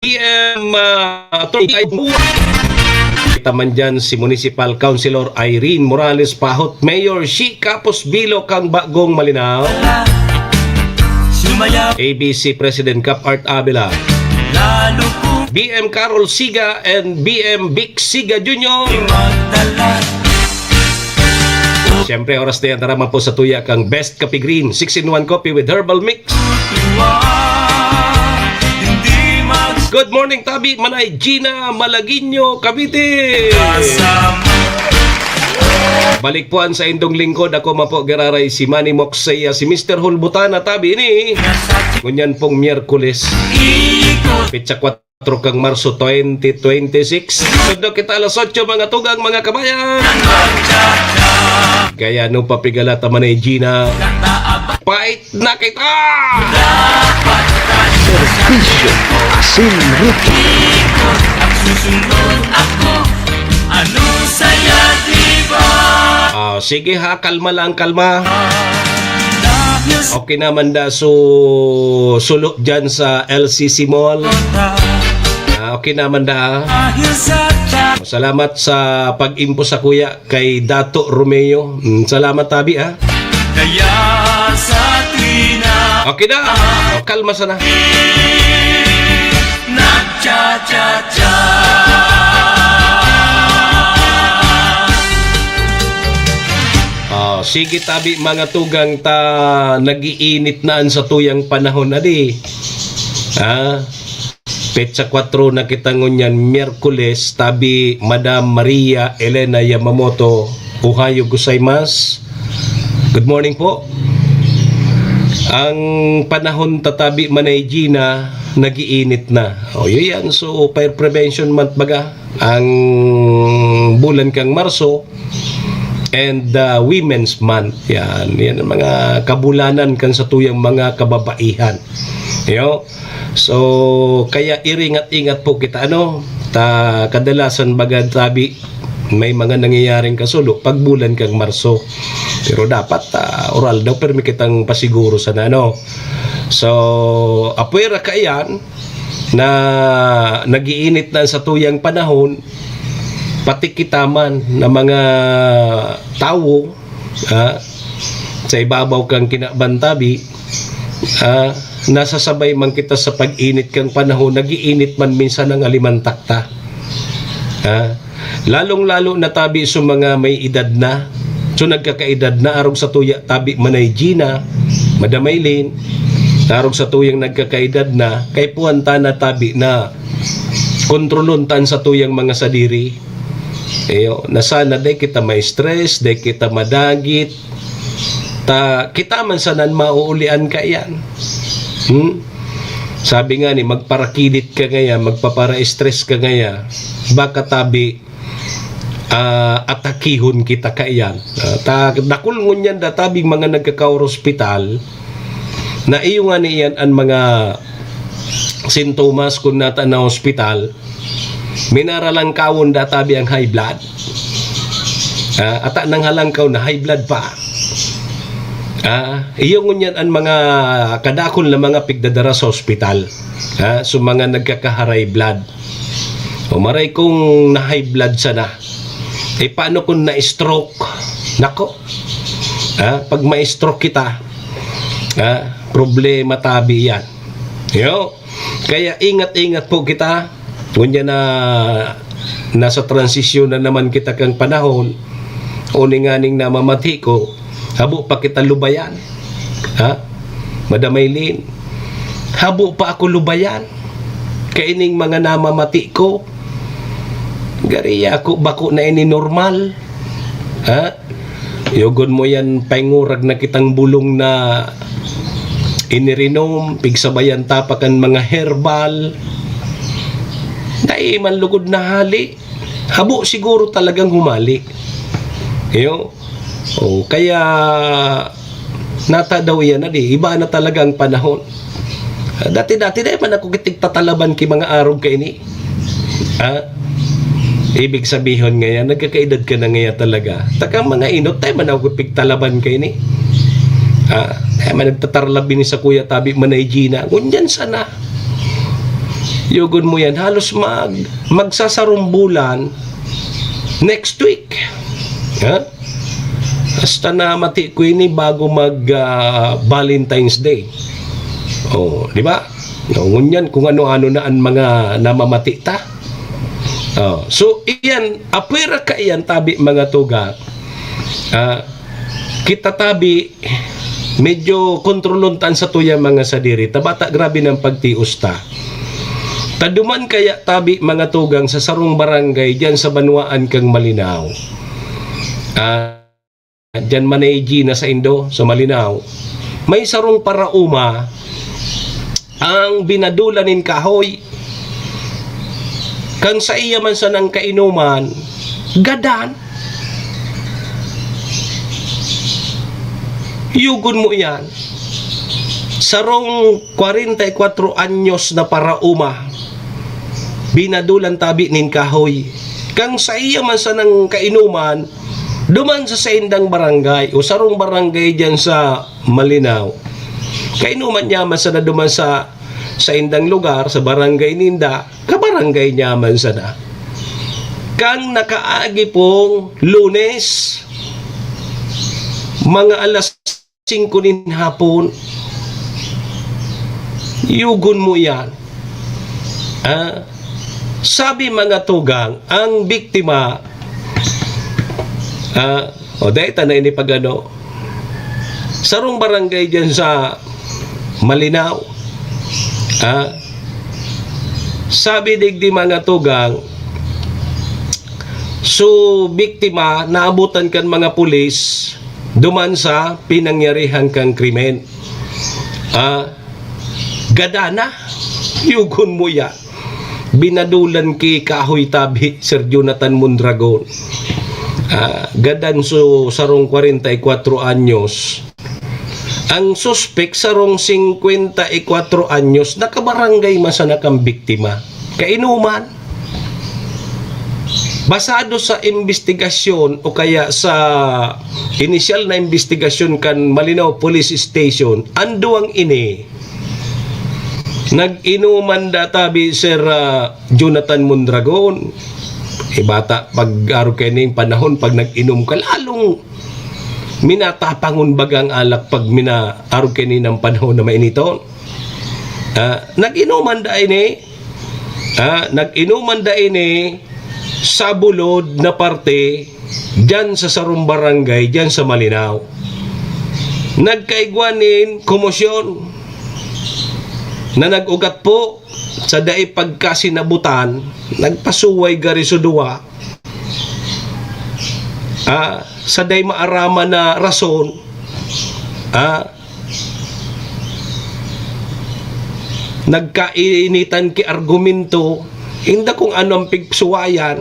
P M, ah, Attorney Clyde Mua. Kita man dyan si Municipal Councilor Irene Morales Pahot, Mayor Shi Kapos Bilo kang Bagong Malinao. A B C President Cap Art Abela. B M Carol Siga and B M Vic Siga Junior. Siyempre, oras na yan, tara man po sa tuya kang Best Kape Green, six-in-one coffee with herbal mix. Good morning, tabi, Manay Gina Malagueño, Cavite. Balik po ang sa indong lingkod. Ako man po giraray si Manny Moksaya, si Mister Hulbutana, tabi ni. Ngunyan pong Miyerkules, petsa kwatro kang Marso twenty twenty-six. Sundo kita alas otso, mga tugang, mga kabayan. Kaya nung papigala ta man ni Gina, pait na kita! Serbisyo, asin, ruti. Ano saya, di ba? Ah, sige ha, kalma lang, kalma. Okay naman da, so, sulo dyan sa L C C Mall. Ah, okay naman da. Salamat sa pag-info sa kuya kay Dato Romeo. Mm, salamat, tabi, ah. Kaya sa tuwina. Okay na. O, kalma sana. Nagcha-cha-cha. Oh, sige, tabi, mga tugang, ta nag-iinit na an satuyang panahon, adi. Ah, petsa kwatro na kita ngunyan, Miyerkules, tabi, Madam Maria Elena Yamamoto, Ohayo gozaimasu. Good morning po. Ang panahon tatabi, Manay Gina, nag-iinit na. O, yun yan. So, fire prevention month baga. Ang bulan kang Marso and, uh, Women's Month. Yan. Yan ang mga kabulanan kan satuyang mga kababaihan. Yo. So, kaya iringat-ingat po kita, ano? Ta, kadalasan baga tabi, may mga nangyayaring kasulo pag bulan kang Marso. Pero dapat, ah, oral daw, permi kitang pasiguro sana, no? So, apwera kaiyan na nag-iinit na sa tuyang panahon, pati kita man na mga tawo, ah, sa ibabaw kang kinabantabi, ah, nasasabay man kita sa pag-init kang panahon, nag-iinit man minsan ang alimantakta. Ah, lalong-lalo na tabi sa mga may edad na. So, nagkakaedad na, arog sa tuya tabi Manay Gina, Madam Aileen, arog sa tuyang nagkakaedad na, kay puwan ta na tabi na kontrolon tan sa tuyang mga sadiri. Iyo, na sana dai kita ma-stress, dai kita madagit. Ta, kita man sanan mauulian kaiyan. Hmm? Sabi nga ni, magparakilit ka ngaya, magpapara-stress ka ngaya, baka tabi, ah, atakihon kita kaiyan. Ah, ta, dakul ngunyan da tabing mga nagkakaor-ospital, na iyo nga ni iyan an mga sintomas kun nata na ospital, minaralangkawon da tabi ang high blood. Ah, ata nang halangkaw na high blood pa. Ah, iyo ngunyan an mga kadakul na mga pigdadara sa ospital. Ah, so mga nagkakaharay blood. O maray kung na-high blood sana. Eh, paano kung na-stroke? Nako. Ah, pag ma-stroke kita, ah, problema tabi yan. Yo. Kaya ingat-ingat po kita. Ngunyan na nasa transisyon na naman kita kang panahon, o ni nganing namamati ko, habo pa kita lubayan. Ha? Madam Aileen, habo pa ako lubayan. Kaining mga namamati ko, Gari ako, bako na ini normal. Ha? Yugon mo yan, paingurag na kitang bulong na inirinom, pigsabayan ta pa kan mga herbal. Dai man lugod na hali. Habo siguro talagang humali. Iyo. O, kaya nata daw iyan na di, iba na talaga ang panahon. Ah, dati-dati dai man ako gitigtatalaban ki mga arog kaini. Ah, ibig sabihon ngaya, nagkakaedad ka na ngaya talaga. Takang mga inot, dai man ako pigtalaban kaini. Ah, dai man nagtatarlab ini sa kuya tabi, Manay Gina. Ngunyan sana. Yugon mo yan, halos mag-, magsasarumbulan next week. Ha? Hasta namati ko ini bago mag, ah, Valentine's Day. Oh, di ba? No, ngunyan kung ano-ano na ang mga namamati ta. Oh, so, iyan, apwera ka iyan, tabi, mga tugang. Ah, kita tabi, medyo kontrolon ta an satuyang mga sadiri. Ta bata, grabe ng pagtios ta. Ta duman kaya tabi, mga tugang, sa sarong barangay diyan sa banwaan kang Malinao. Ah, diyan man ay Gina sa Indo, sa Malinao. May sarong parauma ang binadulan nin kahoy. Kang saiya man sanang kainuman, gadan. Yugon mo iyan. Sarong kwarenta y kwatro anyos na parauma, binadulan tabi nin kahoy. Kang saiya man sanang kainuman, duman sa saindang barangay, o sarong barangay diyan sa Malinao. Kainuman niya man sana duman sa saindang lugar, sa barangay ninda, kabarangay niya man sana. Kang nakaagi pong Lunes, mga alas singko nin hapon, yugon mo iyan. Ah, sabi, mga tugang, ang biktima, ah, o, dai ta na ini pag-ano, sarong barangay diyan sa Malinao. Ah, sabi digdi, mga tugang, so, biktima, naabutan kan mga pulis duman sa pinangyarihan kang krimen. Ah, gadana, yugon mo ya. Binadulan ki kahoy tabi, Sir Jonathan Mondragon. Ah, gadan so sarong kwarenta y kwatro anyos. Ang suspek, sarong singkwenta y kwatro anyos, nakabarangay man sana kan biktima. Kainuman. Basado sa imbestigasyon o kaya sa inisyal na imbestigasyon kan Malinao Police Station, ang duwang ini nag-inuman da tabi, Sir, ah, Jonathan Mondragon. Eh, bata, pag arog kaining panahon, pag nag-inom ka, lalong minatapangon baga ang alak pag mina-, arog kaining panahon na mainiton. Ah, nag-inuman da ini, ah, nag-inuman da ini sa bulod na parte diyan sa sarong barangay, diyan sa Malinao. Nagkaigwa nin komosyon na nag-ugat po sa dai pagkasinabutan, nagpasuway gari so duwa, ah, sa dai maaraman na rason, ah, nagkainitan ki argumento, inda kung ano ang pigsuwayan,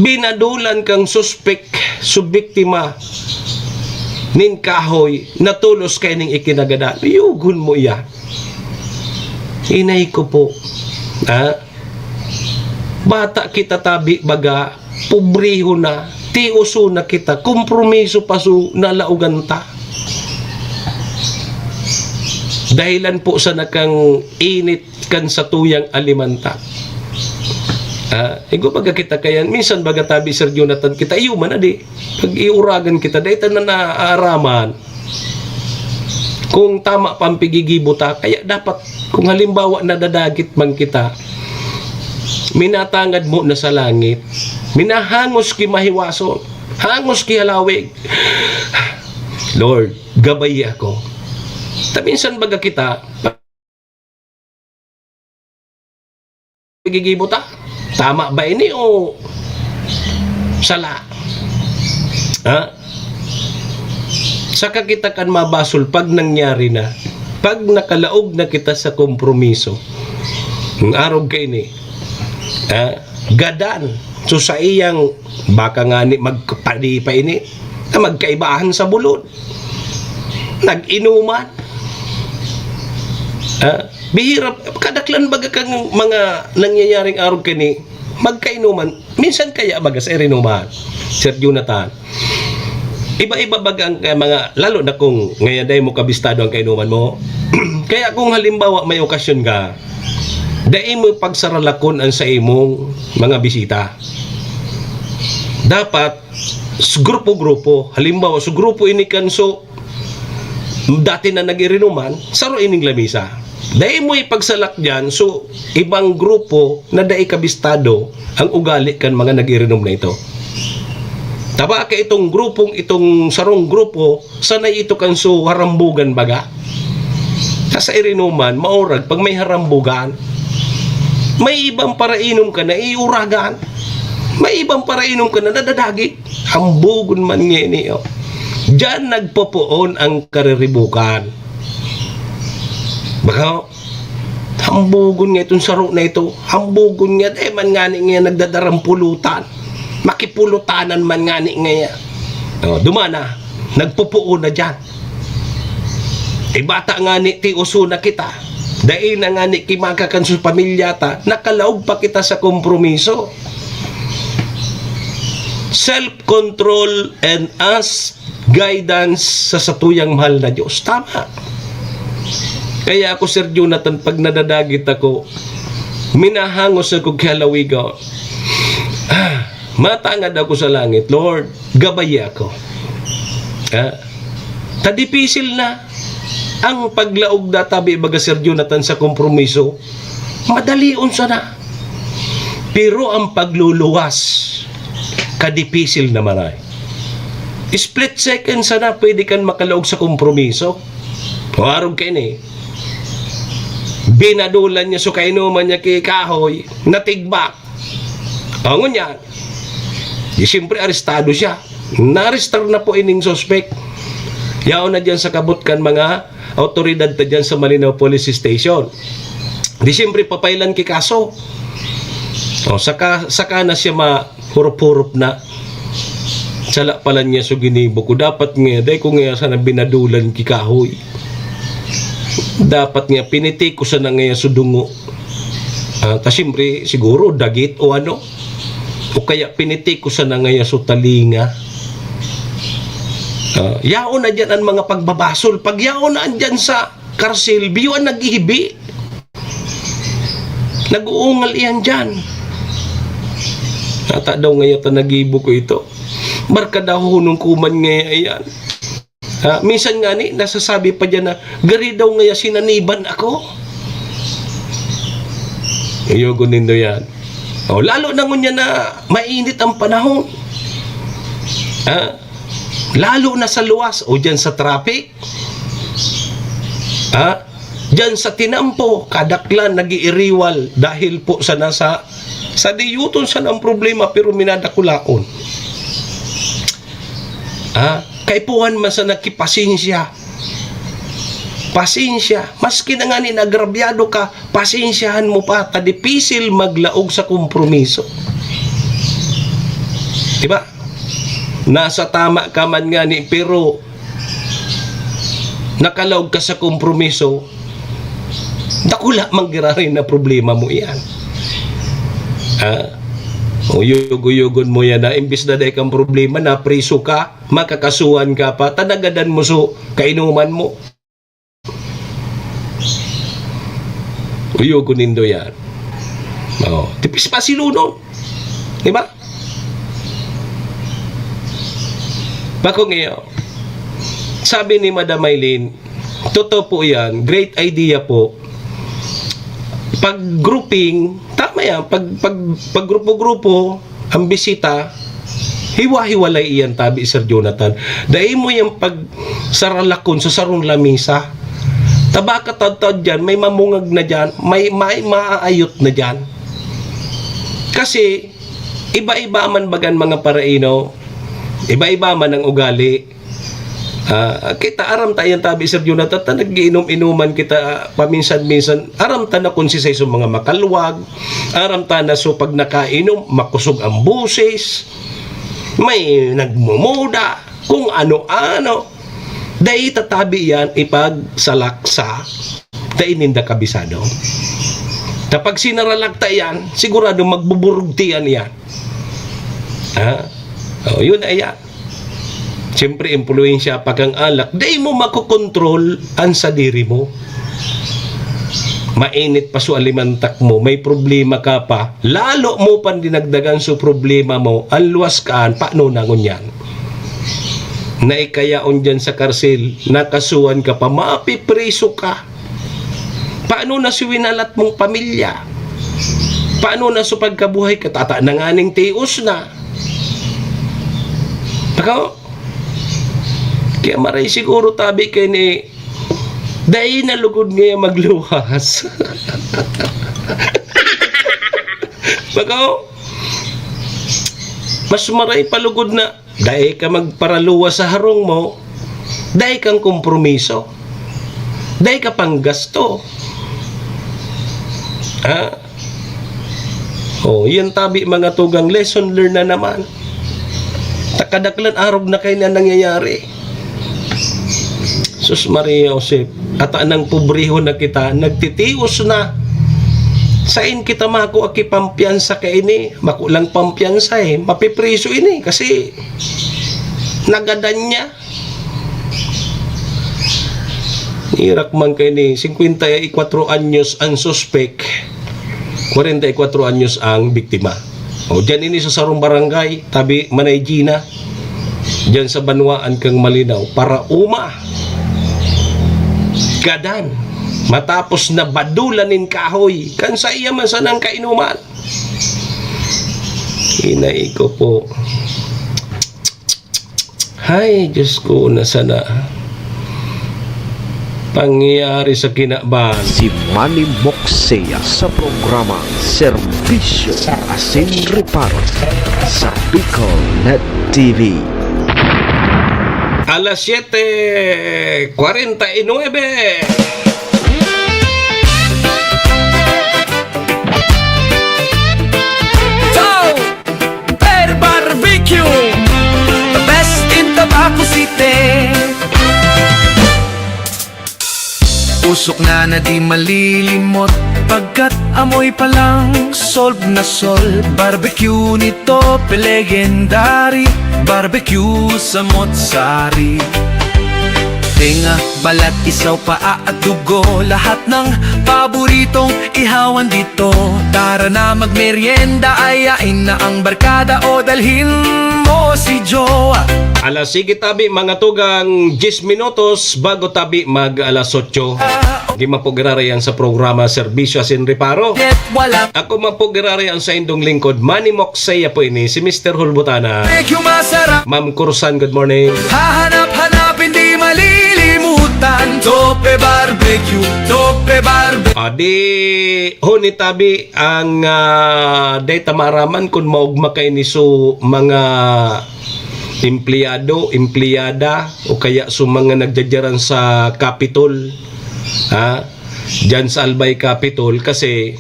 binadulan kang suspek, so biktima, nin kahoy, na tolos kaining ikinagadan. Yugon mo iyan. Inay ko po. Ha? Bata kita tabi, baga, pobrehon na, tioson na kita, kompromiso pa so nalaogan ta. Dahilan po sana kang init kan satuyang alimanta. Ah, igo baga kita kayan, minsan baga tabi, Sir Jonathan, kita iyo man na di. Pag-iuragan kita, dai ta na naaaraman kung tama pa ang pigigibo ta. Kaya dapat, kung halimbawa nadadagit man kita, minatangad mo na sa langit, minahangos ki mahiwason, hangos ki halawig. Lord, gabayi ako. Ta minsan baga kita, gigibo ta. Tama ba ini o sala? Ha? Saka kita kan mabasol pag nangyari na. Pag nakalaog na kita sa kompromiso. Ang arog kaini. Ha? Gadan. So, sa iyang, baka ngani magpadi pa ini, na magkaibahan sa bulod. Nag-inuman. Ha? Bihira, kadaklan baga kang mga nangyayaring arog kani, magkainuman. Minsan kaya baga sa irinuman, Sir Jonathan. Iba-iba baga ang, eh, mga, lalo na kung ngayon dai mo kabistado ang kainuman mo. Kaya kung halimbawa may okasyon ka, dai mo pagsaralakon ang sa imong mga bisita. Dapat, s-, grupo-grupo. Halimbawa, sa grupo ini kan so, dati na nag-irinuman, saro ining lamisa. Dai mo ipagsalak diyan, so, ibang grupo na dai kabistado ang ugali kan mga nag-irinom na ito. Taba ka itong grupong, itong sarong grupo, sanay ito kan so harambugan baga. Ta sa irinuman, maurag pag may harambugan. May ibang parainom ka na iuragan. May ibang parainom ka na nadadagit. Hambugon man ngini, oh. Diyan nagpopoon ang kariribukan. Baka, hambugon nga itong saro na ito. Hambugon nga, eh, man ngani nga nagdadarang pulutan. Makipulutanan man ngani nga. Oh, dumana, nagpopoon na diyan. Ti bata ngani, ti uso na kita. Dai na ngani kimaga kan sa pamilya ta, nakalaog pa kita sa kompromiso. Self-control and ask guidance sa satuyang mahal na Diyos. Tama. Kaya ako, Sir Jonathan, pag nadadagit ako, minahangos ako ki halawigaw. Ah, matangad ako sa langit, "Lord, gabayi ako." Ah, ta dipisil na ang paglaog na tabi, baga, Sir Jonathan, sa kompromiso. Madalion sana. Pero ang pagluluwas, kadipisil naman ay. Split second sana pwede kan makalaog sa kompromiso. O arog kaini, binadulan niya so kainuman niya ki kahoy, natigbak. O, ngunyan, di siyempre arestado siya. Na-arrestar na po ining suspek. Yaon na diyan sa kabot kan mga awtoridad ta diyan sa Malinao Police Station. Di siyempre papailan ki kaso. O, saka, saka na siya ma-, hurop-hurop na. Sala pala niya so ginibo ko. Dapat nga, dai ko nga sana binadulan ki kahoy. Dapat nga, piniti ko sana nga so dungo. Ah, ta siyempre, siguro, dagit o ano. O kaya, piniti ko sana nga so talinga. Ah, yaon na diyan ang mga pagbabasol. Pag yaon na andyan sa karsil, biyo ang naghihibi. Nag-uungal iyan diyan. Nata daw ngaya ta nagibo ko ito. Barkadahon ko man ngaya iyan. Ha, minsan nga ni, nasasabi pa diyan na, "Gari daw ngaya sinaniban ako." Iyogon nindo yan. O, lalo na ngunyan na mainit ang panahon. Ha? Lalo na sa luwas o diyan sa traffic. Ha? Diyan sa tinampo, kadaklan, nag-iiriwal dahil po sana sa, sa diyuton sana ang problema, pero minadakulaon. Ha? Kaipuhan man sana ki pasensya. Pasensya. Maski na nga ni naagrabyado ka, pasensyahan mo pa. Ta dipisil maglaog sa kompromiso. Diba? Nasa tama ka man nga ni, pero nakalaog ka sa kompromiso, dakula man giraray na problema mo iyan. Ha? Uyog-uyogon mo yan na imbis na dai kang problema, napriso ka, makakasuhan ka pa, ta nagadan mo so kainuman mo. Uyog ko nindo yan. Oh, tipis pa si Luno. Di ba? Bako ngayon. Sabi ni Madam Mylene, totoo po yan. Great idea po. Pag grouping, tama yan. Pag, pag, pag grupo-grupo, ang bisita, hiwa-hiwalay iyan tabi, Sir Jonathan. Dai mo yang pagsaralakon sa sarong lamisa. Tabaka tadtad dyan, may mamungag na dyan, may, may maaayot na dyan. Kasi iba-iba man bagan mga paraino, iba-iba man ang ugali. Ah, kita, aram ta yan tabi, Sir Jonathan, ta nag-iinom-inuman kita paminsan-minsan. Aram ta na kung sisay so mga makalwag, aram ta na so pag nakainom, makosog ang boses, may nagmumuda, kung ano-ano. Dai ta tabi yan ipagsalaksa, dai ninda kabisado. Kapag sinaralak ta yan, sigurado magbuburugtian yan. Ha? O, yun na yan. Siyempre, impluwensya pa kang alak, dai mo makokontrol ang sadiri mo. Mainit pa so alimantak mo, may problema ka pa, lalo mo pang dinagdagan so problema mo, ang luwas kaan, paano na ngunyan? Naikayaon dyan sa karsil, nakasuhan ka pa, mapipriso ka. Paano na si winalat mong pamilya? Paano na sa pagkabuhay ka? Tata na nganing tios na. Ako, kaya maray siguro tabi kay ni, dai na lugod ngayon magluwas. Bako, mas maray palugod na dai ka magparaluwas sa harong mo, dai kang kompromiso, dai ka panggasto. Ha? Oh, yan tabi, mga tugang, lesson learned na naman. Takadaklan arog na kayo na nangyayari. Sus Maria Josep, ata nang pobrehon na kita, nagtitios na. Sain kita mako aki pampiyansa kaini? Mako lang pampiyansa eh. Mapipriso ini kasi nagadan niya. Nirak man kaini, singkwenta y kwatro anyos ang suspek, kwarenta y kwatro anyos ang biktima. O, dyan ini sa sarong barangay, tabi Manay Gina, dyan sa banwaan kang Malinaw, para uma. Gadan, matapos na badulan nin kahoy, kan sa iya man sanang kainuman. Inay ko po. Hay, Diyos ko, na sana pangyayari sa kinaban. Si Manny Moxea sa programa Serbisyo Asin Reparo sa Bicol Net T V. Alas siyete kwarenta y nuebe. Ciao! Per Barbecue, the best in Tabaco City. Usok na na di malilimot, pagkat amoy pa lang solve na solve. Barbecue ni Tope, legendary, barbecue sa Motsari. Tenga, balat, isaw, paa at dugo, lahat ng paboritong ihawan dito. Tara na magmerienda, ayain na ang barkada o dalhin mo si jowa. Alas sige tabi, mga tugang, diyes minutos bago tabi mag alas otso. Di man po giraray ang sa programa Serbisyo Asin Reparo. Ket wala. Ako man po giraray ang saindong lingkod, Manny Moxea po ini, si Mister Hulbutana. Medyo masarap. Ma'am Kursan, good morning. Hahanap-hanapin, di malilimutan. Tope Barbecue, Tope Barbecue. Ah, di, huni tabi ang, ah, data maraman kung maugma kayo ni so mga empleyado, empleyada, o kaya so mga nagdadyaran sa Capitol. Ha? Diyan sa Albay Capitol kasi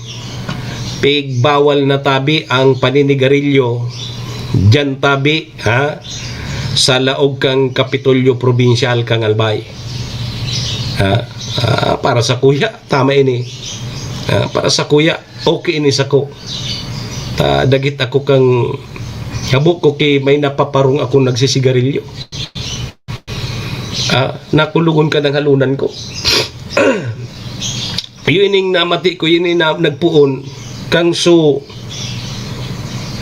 pigbawal na tabi ang paninigarilyo diyan tabi, ha? Sa laog kang Kapitolyo Probinsyal kang Albay. Ha? Ah, para sa kuya, tama ini. Ah, para sa kuya, okay ini sako. Ta dagit ako kang habo ko ki may napaparong ako nagsisigarilyo. Ah, nakulogon ka ng halunan ko. Yun ining namati ko, yun yung na, nagpuon. Kang so,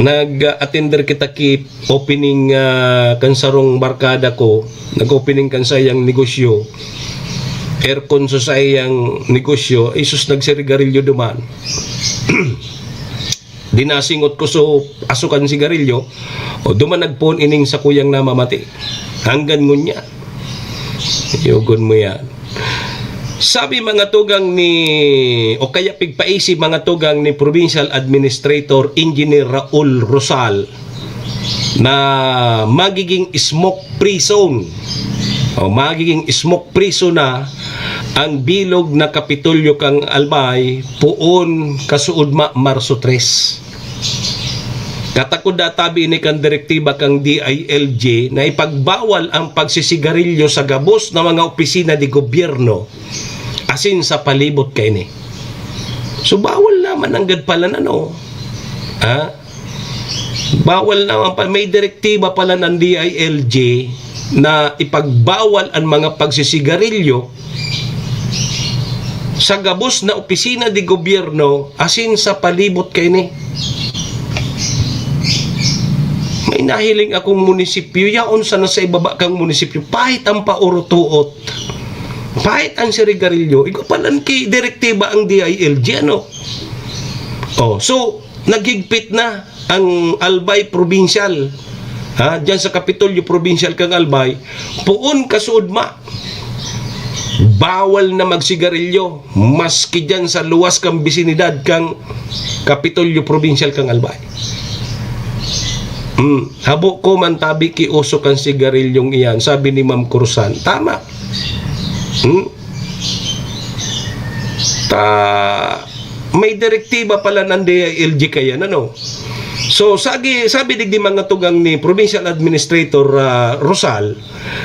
nag-attender kita ki opening, ah, kan sarong barkada ko. Nag-opening kan sayang negosyo. Aircon sa sayang negosyo. Isus nagsirigarilyo duman. Di nasingot ko so aso kan sigarilyo, o duman nagpoon ining sakuyang namamati. Hanggan ngunyan. Yugon mo yan. Sabi mga tugang ni, o kaya pigpaisip mga tugang ni Provincial Administrator Engineer Raul Rosal, na magiging smoke free zone o magiging smoke free zone na ang bilog na Kapitolyo kan Albay poon kasuodma Marso tres. Katakod na tabi ini kan direktiba kan D I L G na ipagbawal ang pagsisigarilyo sa gabos na mga opisina de gobyerno asin sa palibot kaini. So, bawal naman nanggad pala na, no? Ha? Bawal naman pa, may direktiba pala ng D I L G na ipagbawal ang mga pagsisigarilyo sa gabos na opisina de gobyerno asin sa palibot kaini. May nahiling akong munisipyo, yaon sana sa ibaba kang munisipyo, pahit ang paurutuot, pahit ang sirigarilyo. Igwa palan ki direktiba ang D I L G, ano? Oh, so, naghigpit na ang Albay Provincial, ha, diyan sa Kapitolyo Provincial kang Albay, poon kasuodma, bawal na magsigarilyo, maski diyan sa luwas kang bisinidad kang Kapitolyo Provincial kang Albay. Hmm, habo ko man tabi ki uso kan sigarilyong iyan, sabi ni Ma'am Cruzan. Tama. Hmm? Ta, may direktiba pala ng D I L G kayan, ano? So, sagi, sabi digdi mga tugang ni Provincial Administrator, ah, Rosal,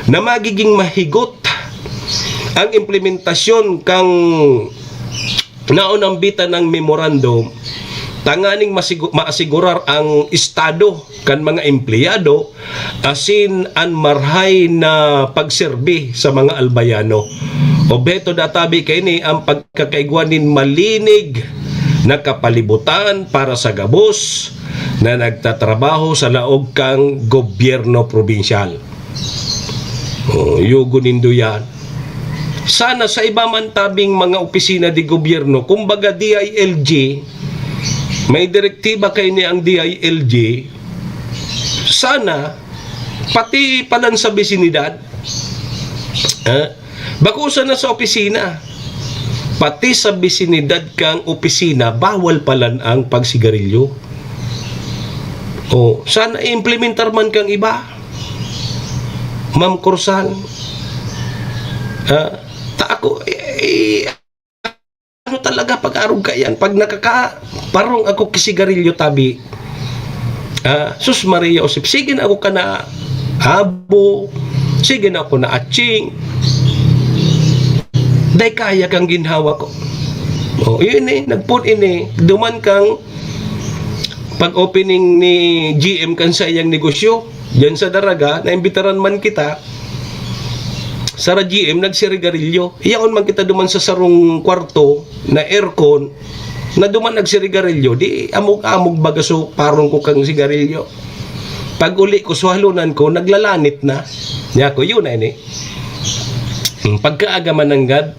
na magiging mahigot ang implementasyon kang naunambitan ng memorandum tanganing masigu-, maasigurar ang estado kan mga empleyado asin an marhay na pagserbi sa mga Albayano. Obheto da tabi kaini ang pagkakaigwa nin malinig na kapalibutan para sa gabos na nagtatrabaho sa laog kan gobyerno probinsyal. Oh, yugo nindo yan. Sana sa iba man tabing mga opisina de gobyerno, kumbaga D I L G, may direktiba kaini ang D I L G, sana, pati palan sa bisinidad, ah, bako sana sa opisina, pati sa bisinidad kang opisina, bawal palan ang pagsigarilyo. O, sana i-implementar man kang iba, Ma'am Cruzan. Ah, ta ako, eh, ano talaga pag-arog ka yan? Pag nakaka-, parong ako kisigarilyo tabi. Ah, sus Maria Josep, sige na ako ka na abo, sige na ako na atsing. Dai kaya kang ginhawa ko. Oh, yun eh, nagpun ini, duman kang pag-opening ni G M kan saiyang negosyo, diyan sa Daraga, naimbitaran man kita, sa G M, nagsirigarilyo. Iyaon man kita duman sa sarong kwarto na aircon, na duman nagsirigarilyo, di amog-amog baga so parong ko kang sigarilyo. Pag uli ko, swahlonan ko, naglalanit na. Niya ko, yun na ini. Pagkaaga mananggad,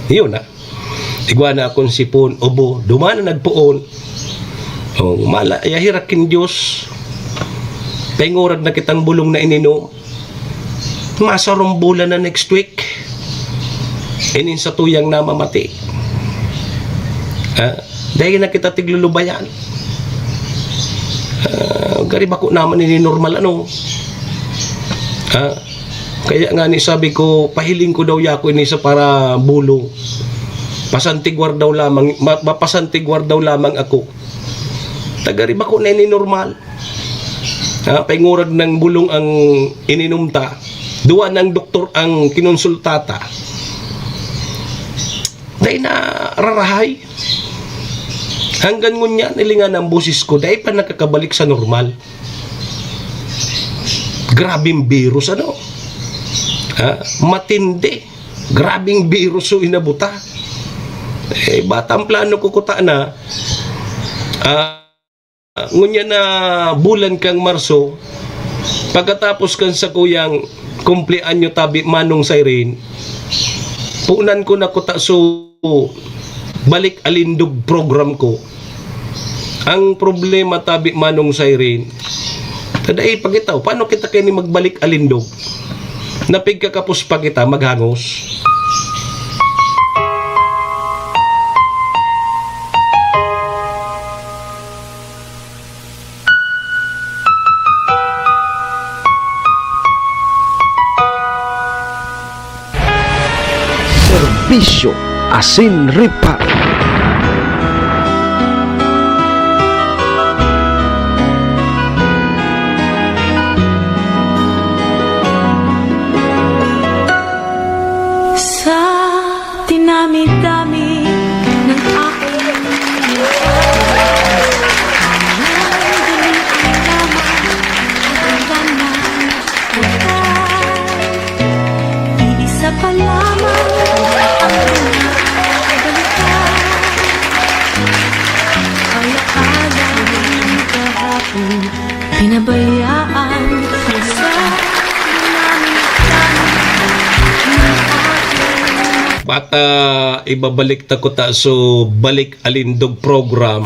yun na. Igwa na akong sipon, ubo, duman na nagpoon. Oh, mala, yahirak kin Diyos. Paingurag na kitang bulong na ininom. Masarong bulan na next week. Inin sa tuyang namamati. Ah, dahil na kita tiglulubayan. Ah, gari bako naman ini normal, ano? Ah, kaya nga ni sabi ko, pahiling ko daw yako ini sa para bulong. Pasantigwar daw lamang, ma-, mapasantigwar daw lamang ako. Tagari bako na ini normal. Ha, paingurag ng bulong ang ininom ta. Duwa ng doktor ang kinonsulta ta. Dai na rarahay. Hanggang ngunyan, ilingan ang boses ko, dai pa nakakabalik sa normal. Grabing virus, ano? Ha? Matindi. Grabing virus so inabuta. Eh, batang plano ko kuta na. Ah, ngunyan na bulan kang Marso, pagkatapos kan sakuyang kumpleanyo tabi Manong Siren, punan ko na kuta so balik alindog program ko. Ang problema tabi Manong Siren, kada ipagitaw, paano kita kini magbalik alindog? Napigkakapos pa kita maghangos. Bisyo asin ripa. Sa dinami-dami ng aking nandalian lamang at ang banal na iisa pa lamang ang pinakabalikan. Alaala ng kahapon, pinabayaan ko sa dinami-dami ng aking Bata, ibabalik ta kuta so Balik Alindog program.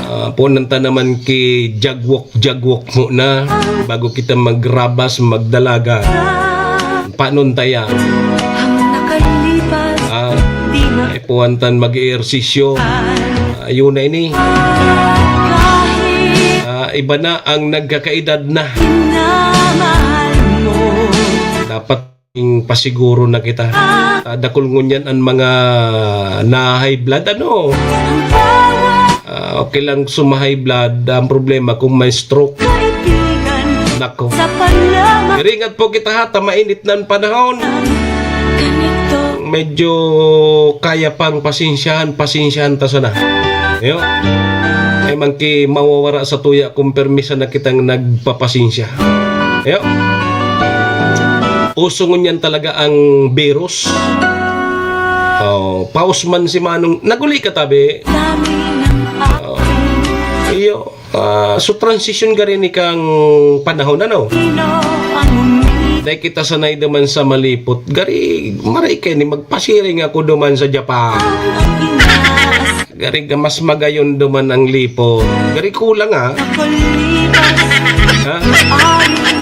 Ah, punan ta naman ki jagwok-jagwok muna bago kita magrabas, magdalaga. Panon ta yan? Ah, ipuan tan mag-ehersisyo. Ah, yun na ini. Ah, iba na ang nagkakaedad na. Dapat ing pasiguro na kita. Ah, dakul ngunyan an mga na-high blood, ano? Ah, okay lang suma-high blood. Ang problema kung may stroke. Nako. Iringat po kita ha, ta mainit na an panahon. Medyo kaya pang pasensyahan, pasensyahan ta sana. Yo. Ay man ki mawawara sa tuya kung permi sana kitang nagpapasensya. Yo. Uso ngunyan talaga ang virus. Oh, paus man si Manong, naguli ka tabi. Oh. Iyo. Ah, so transition gari ni kang panahon, ano? Dai kita sanay duman sa malipot. Gari, maray kaini, magpasiring ako duman sa Japan. Gari, mas magayon duman ang lipot. Gari, kulang, ah. Ha?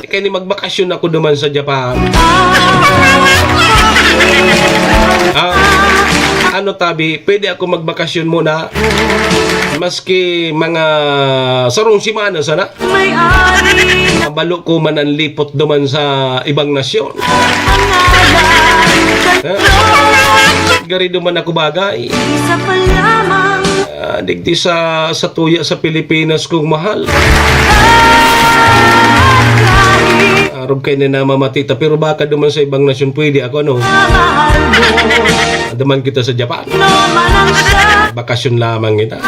Kaini, magbakasyon ako duman sa Japan. Ah, ano, tabi, pwede ako magbakasyon muna? Maski mga sarong semana sana. Mabalo ko man an lipot duman sa ibang nasyon. Eh? Gari duman ako bagay. Ah, digdi sa, sa tuya sa Pilipinas kong mahal. Arog kaini na mamati ta, pero baka duman sa ibang nasyon, pwede ako, ano? Duman kita sa Japan. Bakasyon lamang kita.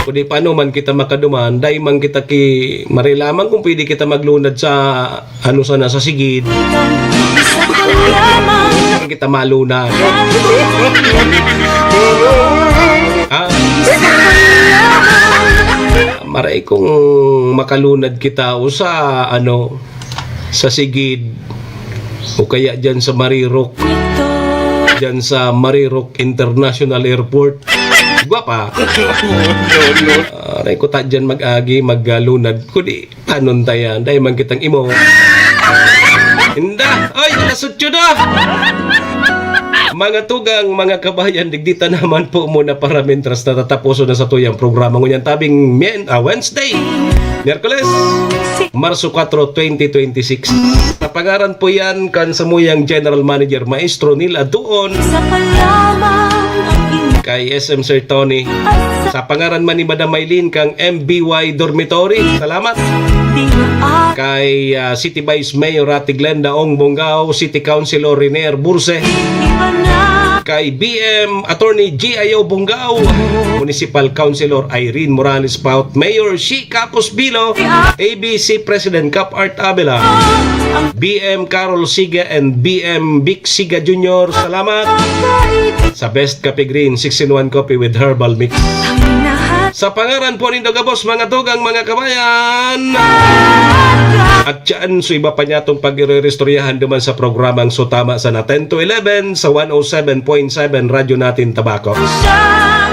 Kundi paano man kita makaduman, dai man kita ki-, maray lamang kung pwede kita maglunad sa, ano sana, sa Sigid. Kita malunad. Ha? Maray kung makalunad kita o sa, ano, sa Sigid, o kaya dyan sa Marirok, dyan sa Marirok International Airport. Gwapa. Aray ko ta dyan mag-agi, maglunad. Kundi, tanon ta yan. Dahil man kitang imo. Inda! Ay, nasutyo na! Mga tugang, mga kabayan, digdi ta naman po muna para mintras na tataposon na sa tuyang programa ngunyan tabing mien-, ah, Wednesday, Miyerkules, Marso kwatro, twenty twenty-six. Sa pangaran po yan kan samuyang General Manager, Maestro Neil Aduon. Kay S M Sir Tony. Sa pangaran man ni Madam Maylene kang M B Y Dormitory. Salamat. Kay, ah, City Vice Mayor Ate Glenda Ong Bongao, City Councilor Renier Burse. Kay B M Attorney G I O Bongao, Municipal Councilor Irene Morales Paut, Mayor Shi Capos Bilo, A B C President Cap Art Abela, B M Carol Siga and B M Vic Siga Junior. Salamat sa Best Coffee Green, six in one Coffee with Herbal Mix. Sa pangaran po nindo gabos, mga tugang, mga kabayan, at dyan, so iba pa niya itong pag-ireristoryahan duman sa programang So Tama Sana, ten to eleven sa one oh seven point seven Radyo Natin Tabaco.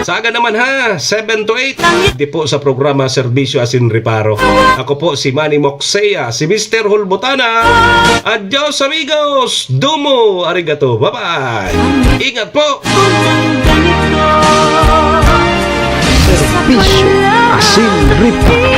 Sa aga naman ha, seven to eight, di po sa programa Serbisyo Asin Reparo. Ako po si Manny Moksea, si Mister Hulbutana. Adios, amigos! Domo! Arigato! Bye-bye! Ingat po! Serbisyo Asin Reparo.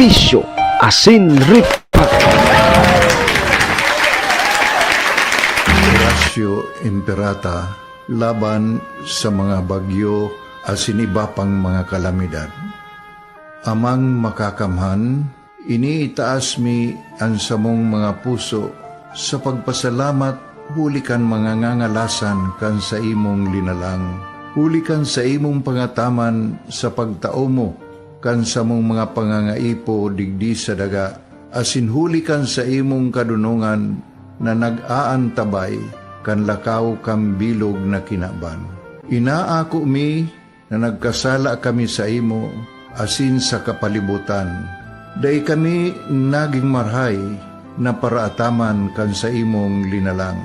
Bisyo asin Ripa. Horacio Imperata laban sa mga bagyo asin iba pang mga kalamidad. Amang Makakamhan, iniitaas mi an samong mga puso sa pagpasalamat huli kan mga ngangalasan kan saimong linalang, huli kan saimong pangataman sa pagtao mo kan samong mga pangangaipo digdi sa daga, asin huli kan saimong kadonongan na nag-aantabay kan lakaw kan bilog na kinaban. Inaako mi na nagkasala kami saimo asin sa kapalibotan. Dai kami nagin marahay na paraataman kan saimong linalang.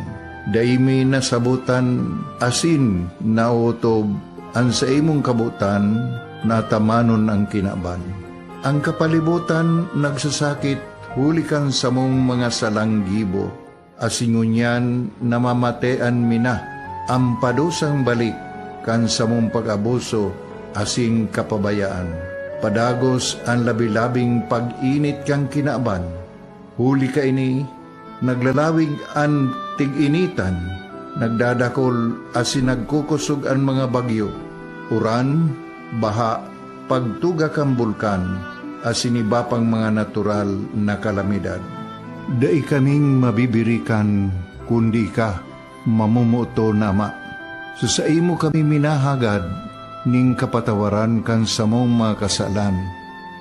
Dai mi nasabotan asin naotob an saimong kabotan na atamanon an kinaban. An kapalibotan nagsasakit huli kan samong mga salang gibo, asin ngunyan namamatean mi na an padusang balik kan samong pag-abuso asin kapabayaan. Padagos an labi-labing pag-init kan kinaban. Huli kaini, naglalawig an tig-initan, nagdadakol asin nagkukosog an mga bagyo, uran, baha, pagtuga kan bulkan, asin iba pang mga natural na kalamidad. Dai kaming mabibirikan kundi ika, mamomoton na Ama. Sa saimo kami minahagad nin kapatawaran kan samong mga kasalan.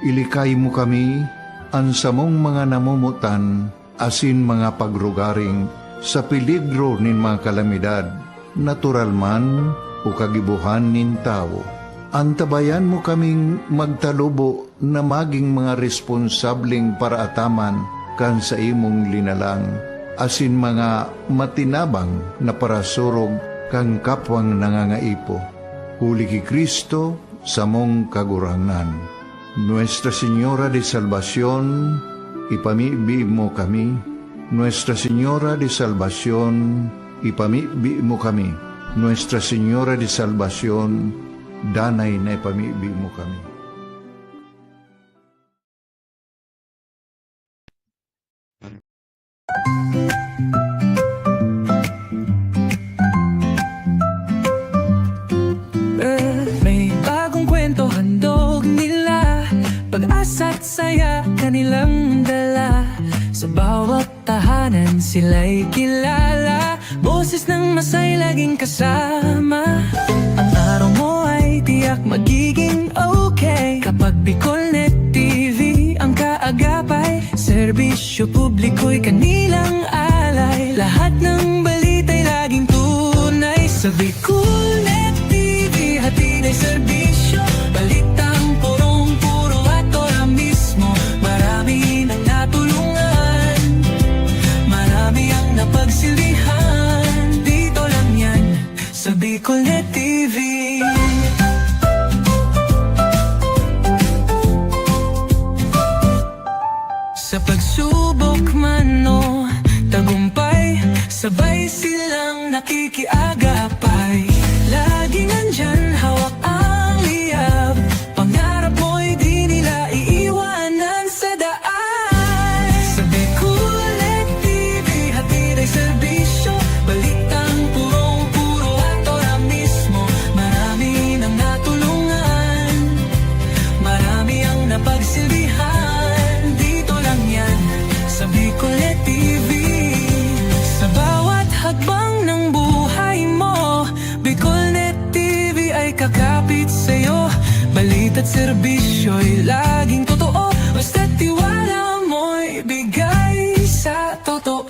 Ilikay mo kami, an samong mga namomotan, asin mga pagrugaring sa peligro nin mga kalamidad, natural man o kagibohan nin tawo. Antabayan mo kaming magtalubo na magin mga responsableng paraataman kan saimong linalang, asin mga matinabang na parasurog kan kapwang nangangaipo. Huli ki Cristo, samong Kagurangnan. Nuestra Señora de Salvacion, ipamibi mo kami. Nuestra Señora de Salvacion, ipamibi mo kami. Nuestra Señora de Salvacion, danay na ipamibi mo kami. Eh, may bagong kwento handog nila, pag-asa't saya kanilang dala. Sa bawat tahanan sila'y kilala, boses ng masay laging kasama. Ang araw mo ay tiyak magiging okay kapag Bicolnet T V ang kaagapay. Serbisyo publiko'y kanilang alay, lahat ng balita'y laging tunay. Sa Bicolnet T V, hatid ay serbisyo, balitang purong-puro at ora mismo. Marami nang natulungan, marami ang napagsilbihan. Dito lang yan, sa Bicolnet T V. Sa pagsubok man o tagumpay, sabay silang nakikiagapay. Laging nandyan, hawak ang liyab, pangarap mo'y di nila iiwanan sa daan. Sa Bicolnet T V, hatid ay serbisyo, balitang purong-puro at ora mismo. Marami nang natulungan, marami ang napagsilbihan. Dito lang yan, sa Bicolnet T V. Sa bawat hakbang ng buhay mo, Bicolnet T V ay kakapit sa'yo. Balita't serbisyo'y laging totoo, basta tiwala mo'y bigay sa totoo.